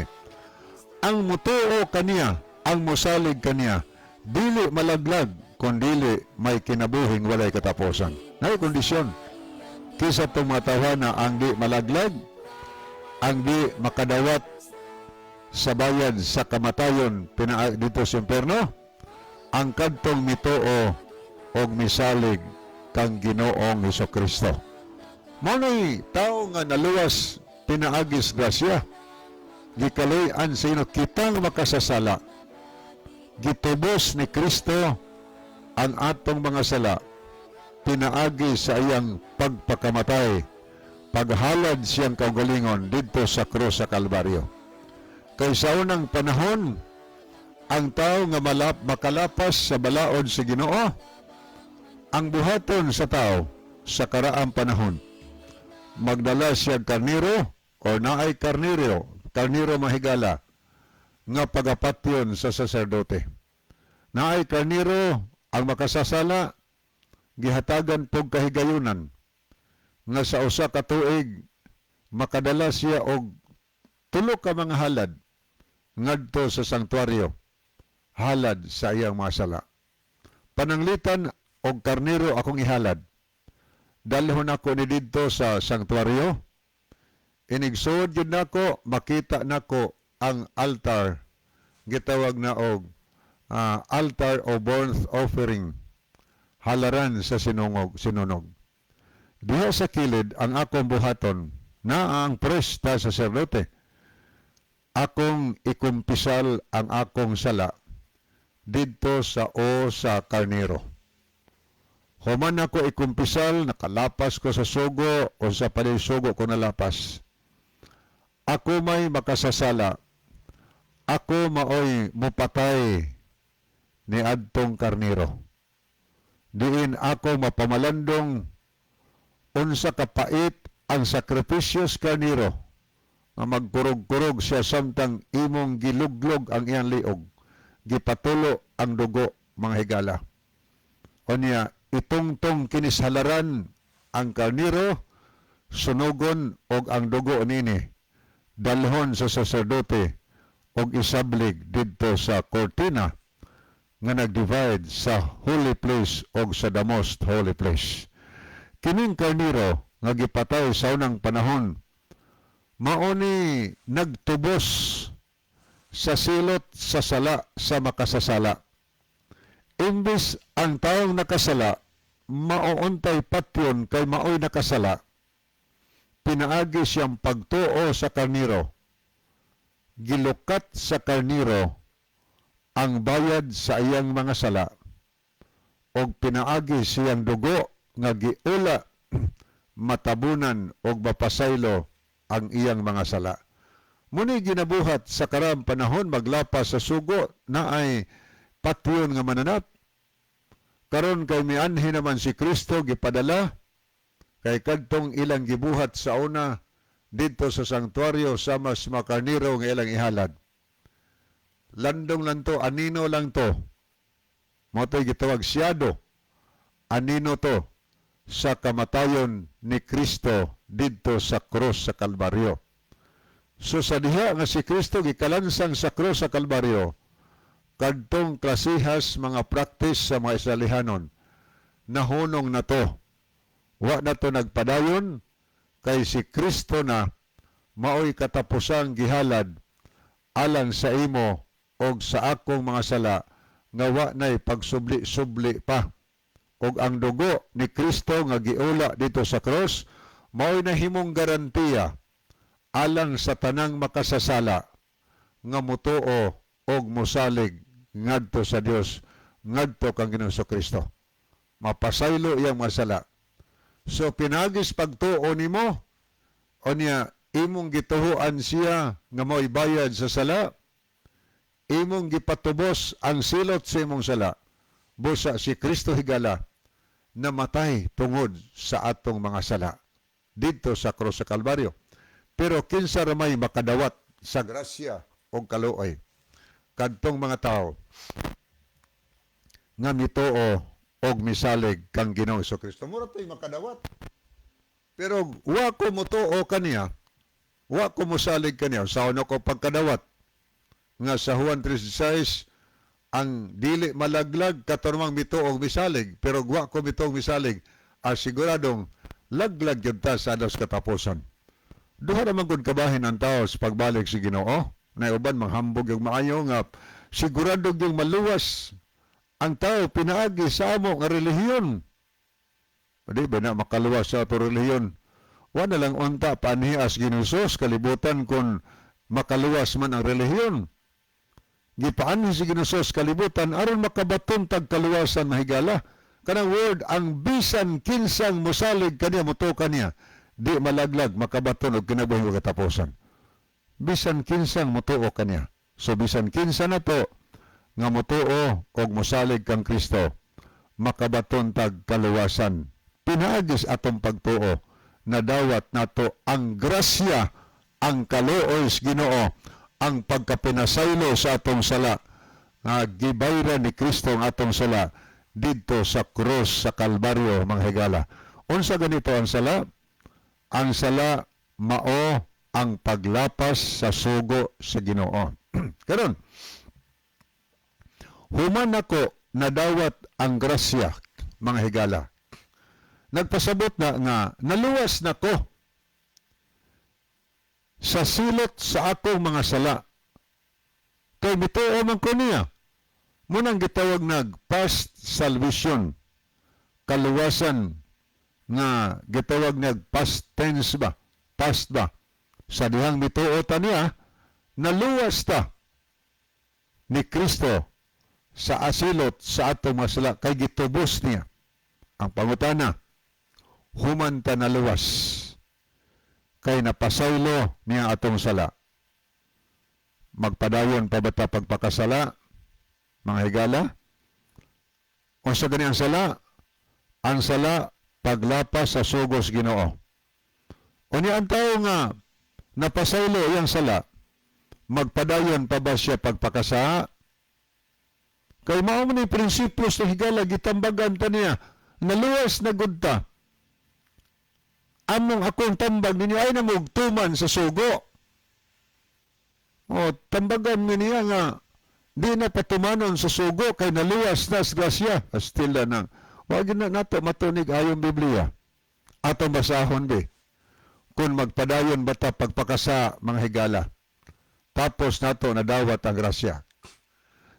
[SPEAKER 2] ang mutuo kaniya, ang mosalig kaniya, dili malaglag kundili may kinabuhing walay katapusan. Nay kondisyon. Kinsa tong mga tawhana ang di malaglag, ang di makadawat sa bayad sa kamatayon pinaa dito sa impierno? Ang kadtong mituo og misalig kang Ginoong Kristo. Mao na'y tao nga naluwas pinaagis grasya. Gikaluy-an sa ino kitang makasasala. Gitubos ni Kristo ang atong mga sala pinaagi sa iyang pagpakamatay, paghalad siyang kaugalingon didto sa krus sa Kalbaryo. Kay sa unang panahon, ang tao nga makalapas sa balaod sa Ginoo, ang buhaton sa tao sa karaang panahon, magdala siya karniro o naay karniro, karniro, mahigala, nga pagapatyon sa saserdote. Naay karniro ang makasasala, gihatagan pog kahigayunan nga sa usa ka tuig makadala siya og tulo ka mga halad ngadto sa sanktuaryo, halad sa iyang mga sala. Pananglitan og karniro akong ihalad, dalhon ako ni didto sa sanktuaryo. Inigsuod gyud nako, makita nako ang altar, gitawag na og altar o burnt offering, halaran sa sinungog sinunog. Diha sa kilid ang akong buhaton na ang presta, saserdote, akong ikumpisal ang akong sala didto sa o sa karniro. Human ako ikumpisal, nakalapas ko sa sugo o sa sugo ko nalapas. Ako may makasasala. Ako maoy mupatay ni adtong karniro. Diin ako mapamalandong unsa kapait ang sakripisyo sa karniro nga magkurog-kurog siya samtang imong giluglog ang iyang liog. Gipatulo ang dugo, mga higala. Unya, itungtong kini sa halaran ang karniro, sunugon og ang dugo nini dalhon sa saserdote og isablig didto sa kortina nga nag-divide sa holy place og sa the most holy place. Kining karniro nga gipatay sa unang panahon mao ni nagtubos sa silot sa sala sa makasasala. Imbis ang taong nakasala mauuntay patyon kay maoy nakasala, pinaagi siyang pagtuo sa karniro. Gilukat sa karniro ang bayad sa iyang mga sala og pinaagi siyang dugo nga giula, matabunan og mapasaylo ang iyang mga sala. Muni ginabuhat sa karang panahon maglapas sa sugo na ay patyon nga mananap. Karon kay mianhi naman si Kristo, gipadala kay kadtong ilang gibuhat sa una didto sa sanktuaryo sama sa mga karniro nga ilang ihalad. Landong lang to, anino lang to. Mao to'y gitawag shadow. Anino to sa kamatayon ni Kristo didto sa krus sa Kalbaryo. So sa diha nga si Kristo gikalansang sa krus sa Kalbaryo, kadtong klasihas mga practice sa mga Israelihanon, nahunong na to. Wa na to nagpadayon kay si Kristo na maoy katapusang gihalad alang sa imo og sa akong mga sala nga wa nay pagsubli-subli pa. Og ang dugo ni Kristo nga giula dito sa cross maoy nahimong garantiya alang sa tanang makasasala nga mutuo og mosalig ngadto sa Dios, ngadto kang Ginoong Kristo. Mapasaylo iyang mga sala. So pinagis pagtuo nimo, unya imong gituhuan siya nga mao'y bayad sa sala, imong gipatubos ang silot sa imong sala. Busa si Kristo, higala, namatay tungod sa atong mga sala didto sa krus sa Kalbaryo. Pero kinsa ramay makadawat sa grasya o kaluoy? Kadtong mga tao nga mituo og misalig kang Ginoong Kristo. Mura to'y makadawat. Pero wa ko motuo kaniya, wa ko mosalig kaniya, sa ano ko pagkadawat? Nga sa Juan 3:16, ang dili malaglag kato mang mituo og misalig, pero wa ko mituo og misalig, siguradong laglag gyud ta sa adlaw sa katapusan. Duha naman gud kabahin ang tao sa pagbalik si Ginoo. Na uban manghambog yung maayo nga sigurado yung maluwas ang tao pinaagi sa amo nga relihiyon. Di ba na makaluwas sa ato relihiyon? Wa na lang unta paanhias Ginoong kalibutan kung makaluwas man ang relihiyon. Gipaanhi si Ginoong kalibutan aron makabaton tag kaluwasan, mahigala. Kanang word, ang bisan kinsang musalig kaniya, mutuo kaniya, di malaglag, makabaton og kinabuhi wa katapusan. Bisan kinsang mutuo kaniya. So bisan kinsa na to nga mutuo og mosalig kang Kristo, makabaton tag kaluwasan. Pinaagis atong pagtuo, nadawat nato ang grasya, ang kaluoy sa Ginoo. Ang pagkapinasaylo sa atong sala nga gibayran ni Kristo ang atong sala didto sa krus sa Kalbaryo, mga higala. Unsa ganito ang sala? Ang sala mao ang paglapas sa sugo sa Ginoo. Karon, human nako nadawat ang grasya, mga higala, nagpasabot na nga naluwas nako sa silot sa akong mga sala. Kay mituo man ko niya. Mao nang gitawag nag past salvation. Kaluwasan nga gitawag nag past tense ba? Past ba? Sa dihang mituo ta niya, naluwas ta ni Kristo sa asilot sa atong mga sala kay gitubos niya. Ang pangutana, human ta naluwas kay napasaylo niya atong sala, magpadayon pa ba ta pagpakasala, mga higala? Unsa gani ang sala? Ang sala, paglapas sa sugos Ginoo. Unya ang tao nga napasaylo iyang sala, magpadayon pa ba siya pagpakasa? Kay mao man ni prinsipyo sa higala, gitambagan ta niya, naluwas na gud ta. Among akong tambag ninyo ay namugtuman sa sugo. O, tambagan mi niya nga di na patumanon sa sugo kay naluwas na sa grasya. Still na nang. Wag na nato matunig ayong Biblia. Atong basahon be. Kung magpadayon ba ta pagpakasa, mga higala, tapos nato nadawat ang grasya.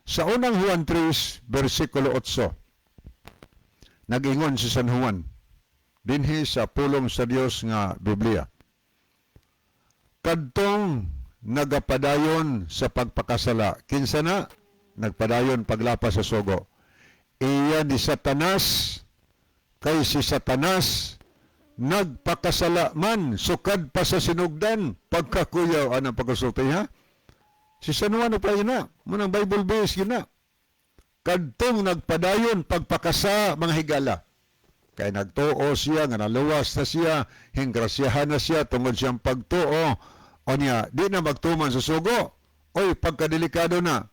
[SPEAKER 2] Sa unang Juan 3, versikulo 8, nag-ingon si San Juan, dinhi sa pulong sa Dios nga Biblia: "Kadtong nagapadayon sa pagpakasala," kinsa na? Nagpadayon paglapas sa sugo. "Iya ni Satanas, kay si Satanas nagpakasala man sukad pa sa sinugdan." Pagkakuyaw anang pagkasulti, ha? Si San Juan pa yun na. Mao nang Bible base yun na. Kadtong nagpadayon pagpakasa, mga higala. Kay nagtuo siya, nga naluwas na siya, hingrasyahan na siya tungod siyang pagtuo. O niya, di na magtuman sa sugo. Oy, pagkadelikado na.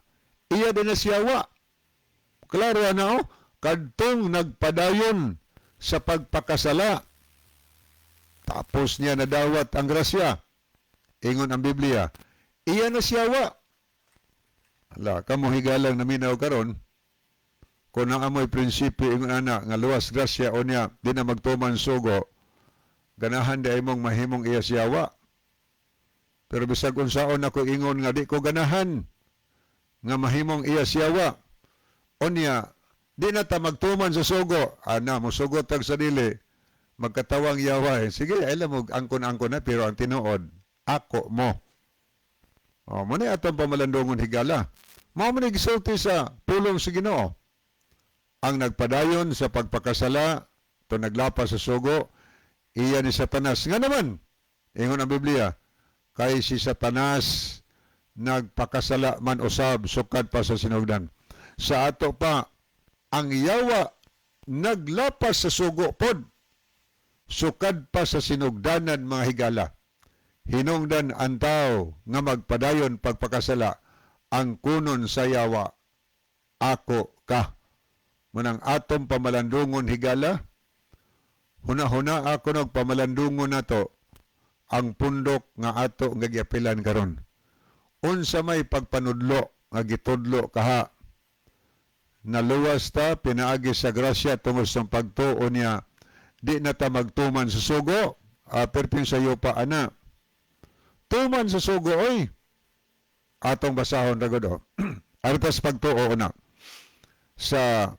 [SPEAKER 2] Iya din na siya wa. Klaro na oh, kadtong nagpadayon sa pagpakasala, tapos niya nadawat ang grasya. Ingon ang Biblia, iya na siya wa. Ala, kamo higalang naminaw karon, kung naamoy prinsipyo ingon ana nga luwas grasya o niya di na magtuman sugo, ganahan di imong mahimong iya siyawa. Pero bisag unsaon ako ingon nga di ko ganahan nga mahimong iya siyawa. Unya, di na ta magtuman sa sugo. Ana, mosugot tag sa dili. Magkatawang yawa eh. Sige, alam mo, angkon-angkon na, pero ang tinuod, ako mo. O, mao na atong pamalandungon, higala. Mao man gisulti sa pulong sa Ginoo. Ang nagpadayon sa pagpakasala, to naglapas sa sugo, iya ni Satanas. Nga naman, ingon ang Biblia, kay si Satanas nagpakasala man usab sukad pa sa sinugdan. Sa ato pa, ang yawa naglapas sa sugo pod sukad pa sa sinugdanan, mga higala. Hinungdan ang tao nga magpadayon pagpakasala, ang kunon sa yawa, ako ka. Mao nang atong pamalandungon, higala, huna-huna ako nagpamalandungon nato ang pundok nga ato nga giapilan karon. Unsa may pagpanudlo nga gitudlo kaha? Naluwas ta pinaagi sa grasya tungod sa pagtuo niya, di na ta magtuman sa sugo. Perting sayo pa ana. Tuman sa sugo oy. Atong basahon ra gud oh. Artas pagtuo na. Sa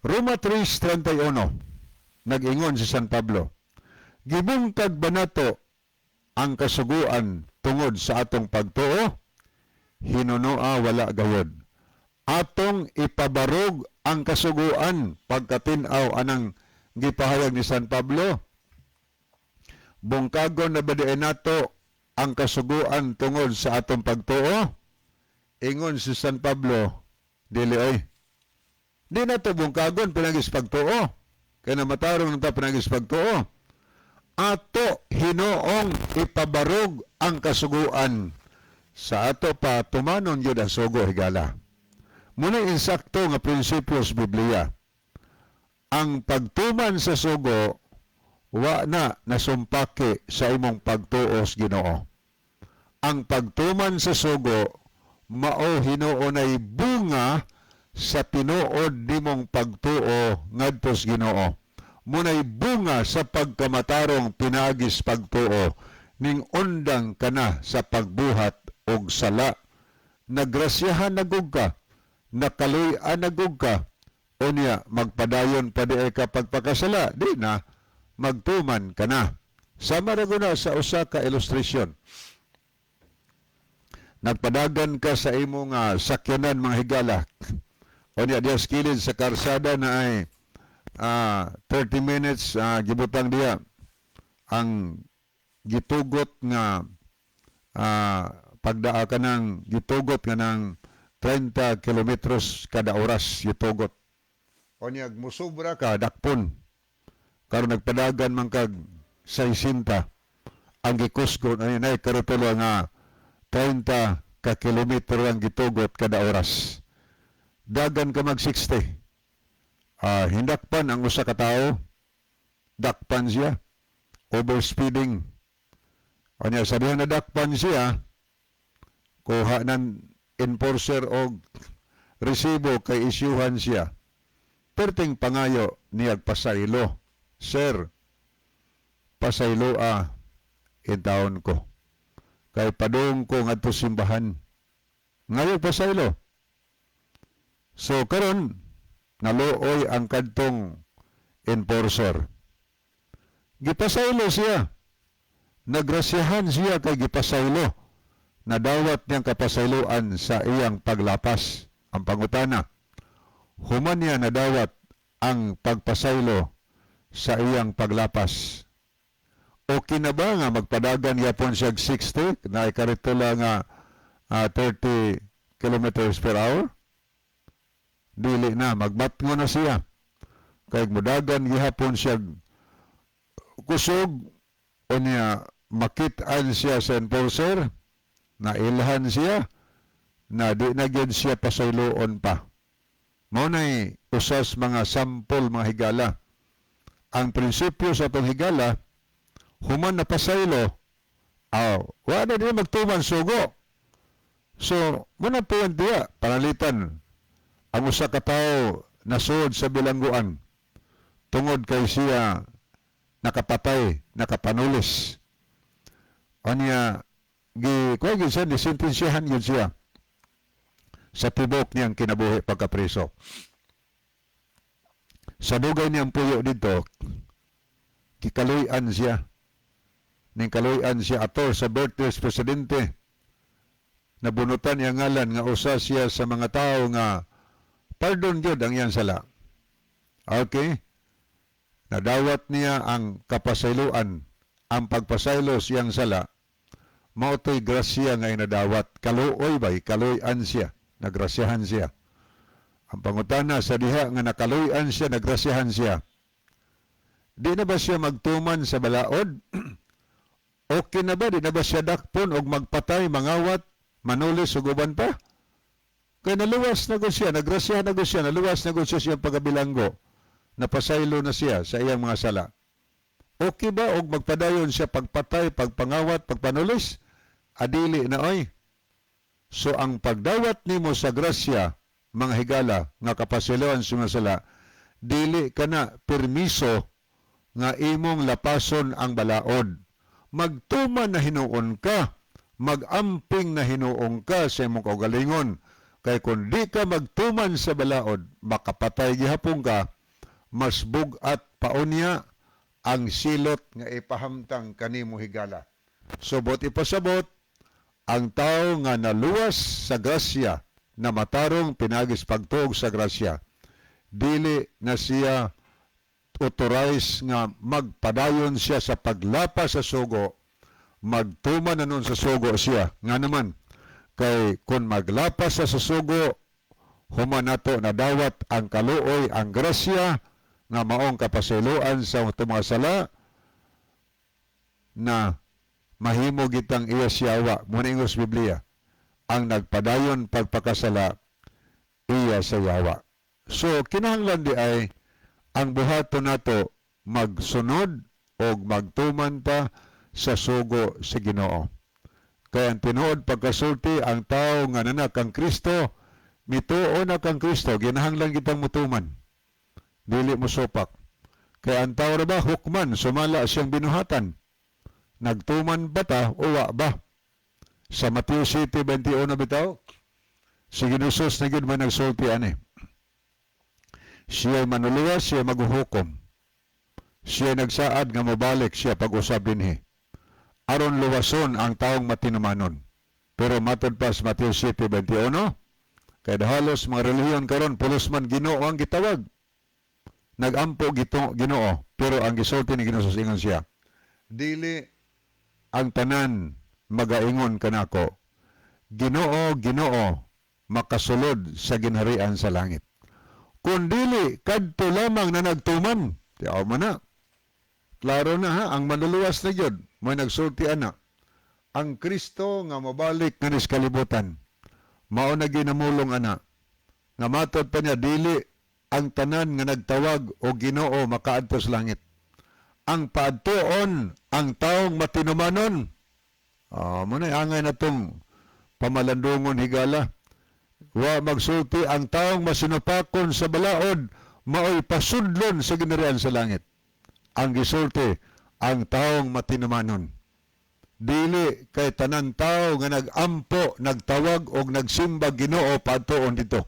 [SPEAKER 2] Roma 3:31, nag-ingon si San Pablo, "Gibungkag ba nato ang kasuguan tungod sa atong pagtuo? Hinunoa wala gayod. Atong ipabarog ang kasuguan." Pagkatin-aw anang gipahayag ni San Pablo, bungkagon na ba diay nato ang kasuguan tungod sa atong pagtuo? Ingon si San Pablo, dili oy. Di na to bungkagon pinaagi sa pagtuo. Kaya na matarong ta pinaagi sa pagtuo. Ato hinoong ipabarog ang kasuguan. Sa ato pa, tumanon yun ang sugo, higala. Muna insakto nga prinsipyo sa Biblia. Ang pagtuman sa sugo, wa na nasumpaki sa imong pagtuos Ginoo. Ang pagtuman sa sugo, mao hinuonay bunga sa tinuod nimong pagtuo ngadto sa Ginoo. Munay bunga sa pagkamatarong pinaagis pagtuo ning undang kana sa pagbuhat og sala. Nagrasyahan na gud ka, nakaluy-an na gud ka, unya magpadayon pa di ka pagpakasala, di na, magtuman ka na. Sama ra gud na sa usa ka illustration. Nagpadagan ka sa imong sakyanan, mga higala. Unya diya sa kilid sa karsada na ay 30 minutes gibutang diya ang gitugot nga pagdaa ka ng gitugot nga ng 30 kilometros kada oras gitugot. Unya musubra ka, dakpon. Karon nagpadagan man kag 60, ang gikusgon ay nay karutulo nga 30 ka kilometro ang gitugot kada oras. Dagan ka mag 60. Hindakpan ang usa ka tawo, dakpan siya, overspeeding. Unya sa diha nadakpan siya, kuha ng enforcer og resibo kay isyuhan siya. Perting pangayo niyag pasaylo. "Sir, pasaylo a intawon ko. Kay padung ko ngadto simbahan." Ngayo pasaylo. So karon naluoy ang kadtong enforcer. Gipasaylo siya. Nagrasyahan siya kay gipasaylo. Nadawat niyang kapasayloan sa iyang paglapas. Ang pangutana, human niya nadawat ang pagpasaylo sa iyang paglapas, okay na ba nga magpadagan yapon siya og 60 na ikarito lang nga 30 kilometers per hour? Dili na, magbatngo na siya. Kay mudagan gihapon siya kusog, unya makit-an siya sa enforcer, na ilhan siya, na di na gyud siya pasayloon pa. Mao nay usas mga sampol, mga higala. Ang prinsipyo sa atong higala, human na pasaylo, aw, wa na din magtuman sugo. So, muna po yan diya, panalitan, ang usa ka tawo nasuod sa bilangguan tungod kay siya nakapatay, nakapanulis. Anya, gi kuha gyud siya, disentensyahan gyud siya sa tibok niyang kinabuhi pagkapreso. Sa dugay niyang puyo dito, kikaluy-an siya. Ning kaluy-an siya ato sa birthday sa presidente. Nabunutan niya ngalan nga usa siya sa mga tao nga pardon gyud ang iyang sala. Okay? Nadawat niya ang kapasayloan, ang pagpasaylo siyang sala. Mao to'y grasya nga inadawat. Kaluoy bay, kaluy-an siya, nagrasyahan siya. Ang pangutana, sa diha nga nakaluy-an siya, nagrasyahan siya, di na ba siya magtuman sa balaod? Okay na ba? Di na ba siya dakpon og magpatay, mangawat, manulis ug uban pa? Kay naluwas na gud siya, nagrasyahan na gud siya, naluwas na gud siya siyang pagabilanggo. Napasaylo na siya sa iyang mga sala. Okay ba og magpadayon siya pagpatay, pagpangawat, pagpanulis? Adili na oy. So ang pagdawat nimo sa grasya, mga higala, nga kapasayloan sa mga sala, dili ka na permiso nga imong lapason ang balaod. Magtuman na hinuon ka, magamping na hinuon ka sa imong kaugalingon. Kay kung di ka magtuman sa balaod, makapatay gihapon ka, mas bug-at paunya ang silot nga ipahamtang kanimo, higala. Subot ipasabot, ang tao nga naluwas sa grasya, na matarong pinagis pagtuog sa grasya, dili na siya authorize nga magpadayon siya sa paglapas sa sugo, magtuman na nun sa sugo siya. Nga naman, kay kung maglapas siya sa sugo, human nato nadawat ang kaluoy, ang grasya, nga maong kapasayloan sa atong mga sala, na mahimo gitang iya siyawa. Muna ingos Biblia. Ang nagpadayon pagpakasala, iya sa yawa. So kinahanglan di ay ang buhaton nato, magsunod o magtuman ta sa sugo sa Ginoo. Kaya ang tinuod pagkasulti, ang tao nga naa na kang Kristo, mituo na kang Kristo, ginahanglan kitang mutuman. Dili mo supak. Kaya ang tao ra ba hukman sumala siyang binuhatan. Nagtuman ba ta o wa ba? Sa Mateo 7:21 bitaw, si Ginoong Jesus na gyud man nagsulti ani. Siya manuluwas, siya maghuhukom. Siya nagsaad nga mobalik siya pag-usab dinhi aron luwason ang taong matinumanon. Pero matod pa sa Mateo 7:21, kay halos mga relihiyon karon pulos man Ginoo ang gitawag. Nagampo gito Ginoo, pero ang gisulti ni Ginoo sa ingon siya, "Dili ang tanan magaingon kanako, 'Ginoo, Ginoo,' makasulod sa ginharian sa langit. Kun dili kadto lamang na nagtuman." Tiaw man na. Klaro na ha, ang manluluwas na gyud, may nagsulti ana. Ang Kristo nga mobalik nga nis kalibutan, mao na ginamulong ana. Nga matod pa niya, dili ang tanan nga nagtawag o Ginoo makaadto sa langit. Ang paadtuon ang taong matinumanon. Ah, mo na angay na tong pamalandungon, higala. Wa magsulti ang taong masinupakon sa balaod maoy pasudlon sa ginharian sa langit. Ang gisulti, ang taong matinumanon. Dili kay tanan tao nga nag-ampo, nagtawag og nagsimba Ginoo padtuon dito.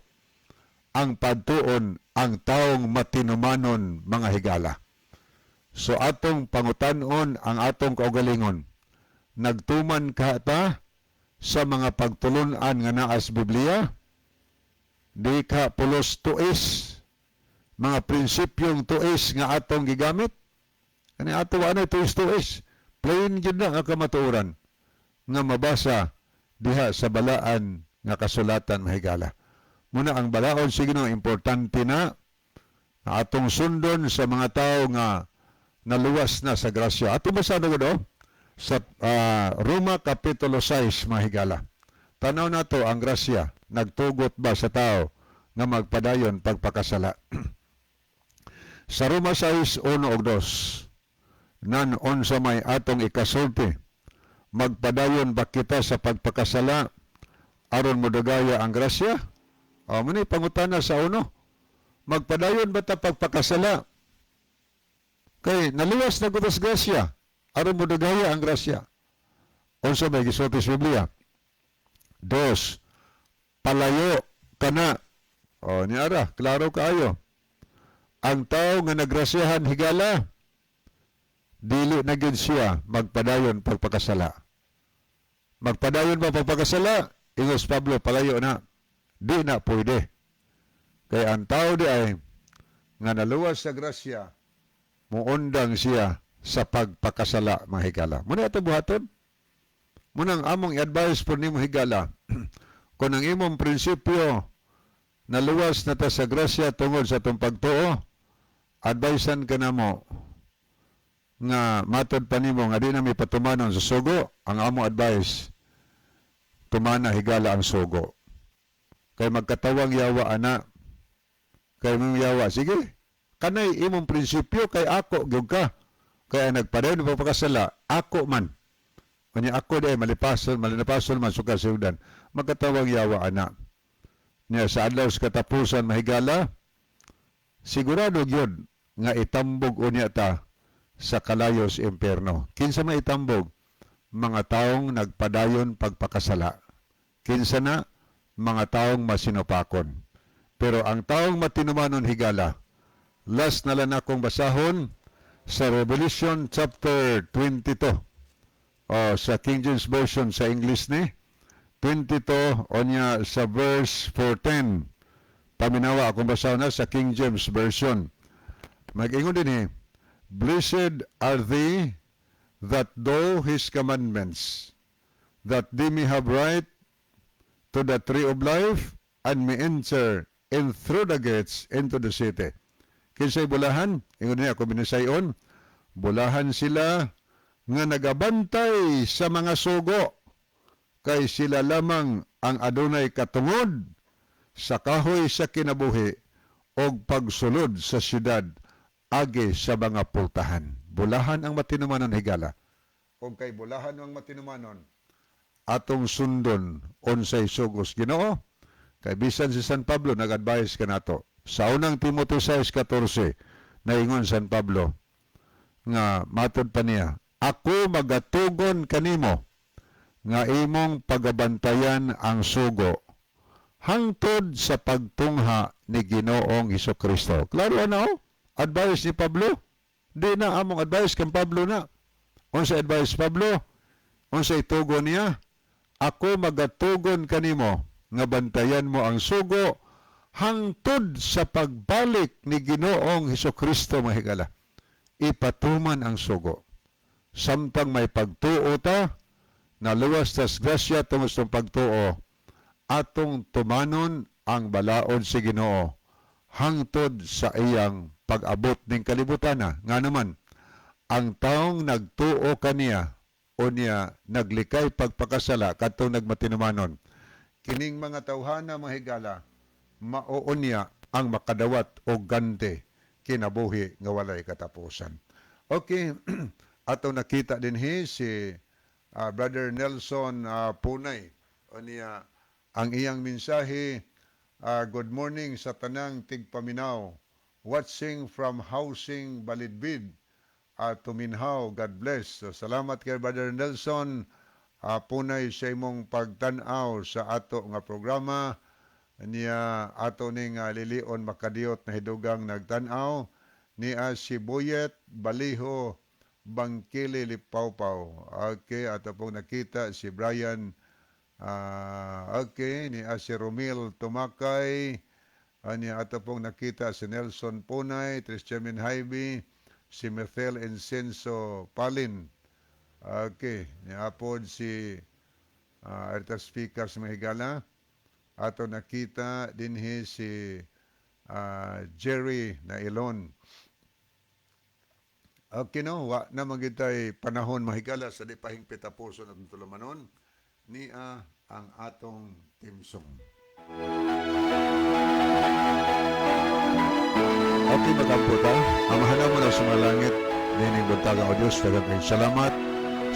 [SPEAKER 2] Ang padtuon ang taong matinumanon, mga higala. So atong pangutanon ang atong kaugalingon. Nagtuman ka ta sa mga pagtulunan nga naa sa Biblia? Di ka pulos tuis, mga prinsipyong tuis nga atong gigamit? Kani ato ano tuis-tuis. Plain gyud na nga kamatuoran nga mabasa diha sa balaan nga kasulatan, mahigala. Muna ang balaod sa Ginoo, importante na na atong sundon sa mga tao nga naluwas na sa grasya. Ato basa na gud sa Roma Kapitulo 6, mahigala. Tanaw nato ang grasya nagtugot ba sa tao nga magpadayon pagpakasala. Sa Roma 6:1 ug 2, "Nan unsa may atong ikasulti? Magpadayon ba kita sa pagpakasala aron modagaya ang grasya?" O, mo ni pangutana sa uno. Magpadayon ba ta pagpakasala? Kay naluwas na gud sa grasya aron modagaya ang grasya. Unsa may gisulti sa Biblia? Dos, palayo kana. O, ni ara, klaro kaayo. Ang tao nga nagrasyahan, higala, dili na gyud siya magpadayon pagpakasala. Magpadayon ba pagpakasala? Ingos Pablo, palayo na. Di na pwede. Kay ang tao di ay nga naluwas sa grasya, muundang siya sa pagpakasala, mahigala. Muna ito buhaton. Munang among i-advise po nimo, higala. Kung ang imong prinsipyo naluwas na ta sa grasya tungod sa atong pagtuo, advisean ka na mo nga matod pa nimo nga di na may patumanon sa sugo, ang among advice, tumana, higala, ang sugo. Kay magkatawang yawa ana. Kay mong yawa, sige, kanay imong prinsipyo kay ako gyud ka. Kaya nagpadayon pa pagkasala, ako man. Kanya ako di ay malipason, malinapason man suka siudan. Magkatawang yawa ana. Niya sa adlaw sa katapusan, mahigala, sigurado gyud nga itambog unya ta sa kalayos impierno. Kinsa may itambog? Mga taong nagpadayon pagpakasala. Kinsa na? Mga taong masinupakon. Pero ang taong matinumanon, higala, last na lang akong basahon sa Revelation chapter 22. O, sa King James Version sa English ni 22 onya sa verse 14. Paminawa akong basahon na sa King James Version. Mag-ingon din eh, "Blessed are they that do His commandments, that they may have right to the tree of life and may enter in through the gates into the city." Kinsay bulahan? Ingon niya ako binisayon. Bulahan sila nga nagabantay sa mga sugo kay sila lamang Ang adunay katungod sa kahoy sa kinabuhi og pagsulod sa syudad agi sa mga pultahan. Bulahan ang matinumanon, higala. Kung kay bulahan ang matinumanon, atong sundon unsay sugos Ginoo. Kay bisan si San Pablo nag-advise kanato. Sa unang Timoteo 6:14, naingon San Pablo nga matod pa niya, "Ako magatugon kanimo nga imong pagabantayan ang sugo hangtod sa pagtungha ni Ginoong Kristo." Klaro na, oh. Advice ni Pablo. Di na among advice kang Pablo na. Unsa advice Pablo? Unsa itugon niya? "Ako magatugon kanimo nga bantayan mo ang sugo hangtod sa pagbalik ni Ginoong Kristo." Mahigala. Ipatuman ang sugo. Samtang may pagtuo ta, naluwas tas grasya tungod sa pagtuo, atong tumanon ang balaod si Ginoo hangtod sa iyang pag-abot ning kalibutan. Nga naman, ang taong nagtuo kaniya o niya naglikay pagpakasala kadtong nagmatinumanon, kining mga tawhana, mahigala, mao unya ang makadawat og gante kinabuhi nga walay katapusan. Okay, ato nakita dinhi si Brother Nelson Punay. O niya, ang iyang mensahe, "Good morning sa tanang tigpaminaw. Watching from Housing Balidbid. Tuminhaw, God bless." So, salamat kay Brother Nelson Punay sa imong pagtan-aw sa ato nga programa. Niya ato ning lilion makadiyot na hidugang nagtan-aw niya si Boyet Baliho Bangkili Lipawpaw. Okay, ato pong nakita si Brian, okay, niya si Romil Tumakay, niya ato pong nakita si Nelson Punay, Tristiamin Haibi, si Methel Incenso Palin. Okay, niya pod si Arta Speakers, mahigala. Ato nakita dinhi si Jerry Nailon. Okay no, wa na man gyud panahon, mahigala, sa di pahingpit tapuson atong tulumanon niya ang atong theme song. Okay, magampo ta. Amahan namo na sa mga langit, nining buntaga o Diyos, daghang kayong salamat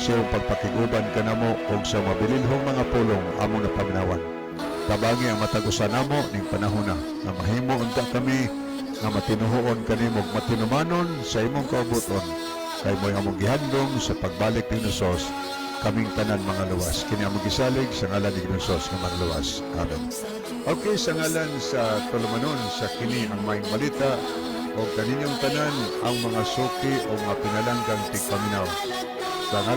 [SPEAKER 2] sa iyong pagpakiguban kanamo ug sa mabilinhong mga pulong among napaminawan. Tabangi ang matag usa namo ning panahon na nga mahimo unta kami nga matinuhoon kanimo ug matinumanon sa imong kaubuton kay mo'y among gihandom sa pagbalik ni Jesus kaming tanan mga luwas. Kini among gisalig sa ngalan ni Jesus nga manluwas. Amen. Okay, sa ngalan sa tulumanon sa kini ang maayong balita o kaninyong tanan ang mga suki o mga pinalanggang tigpaminaw. Sa ngalan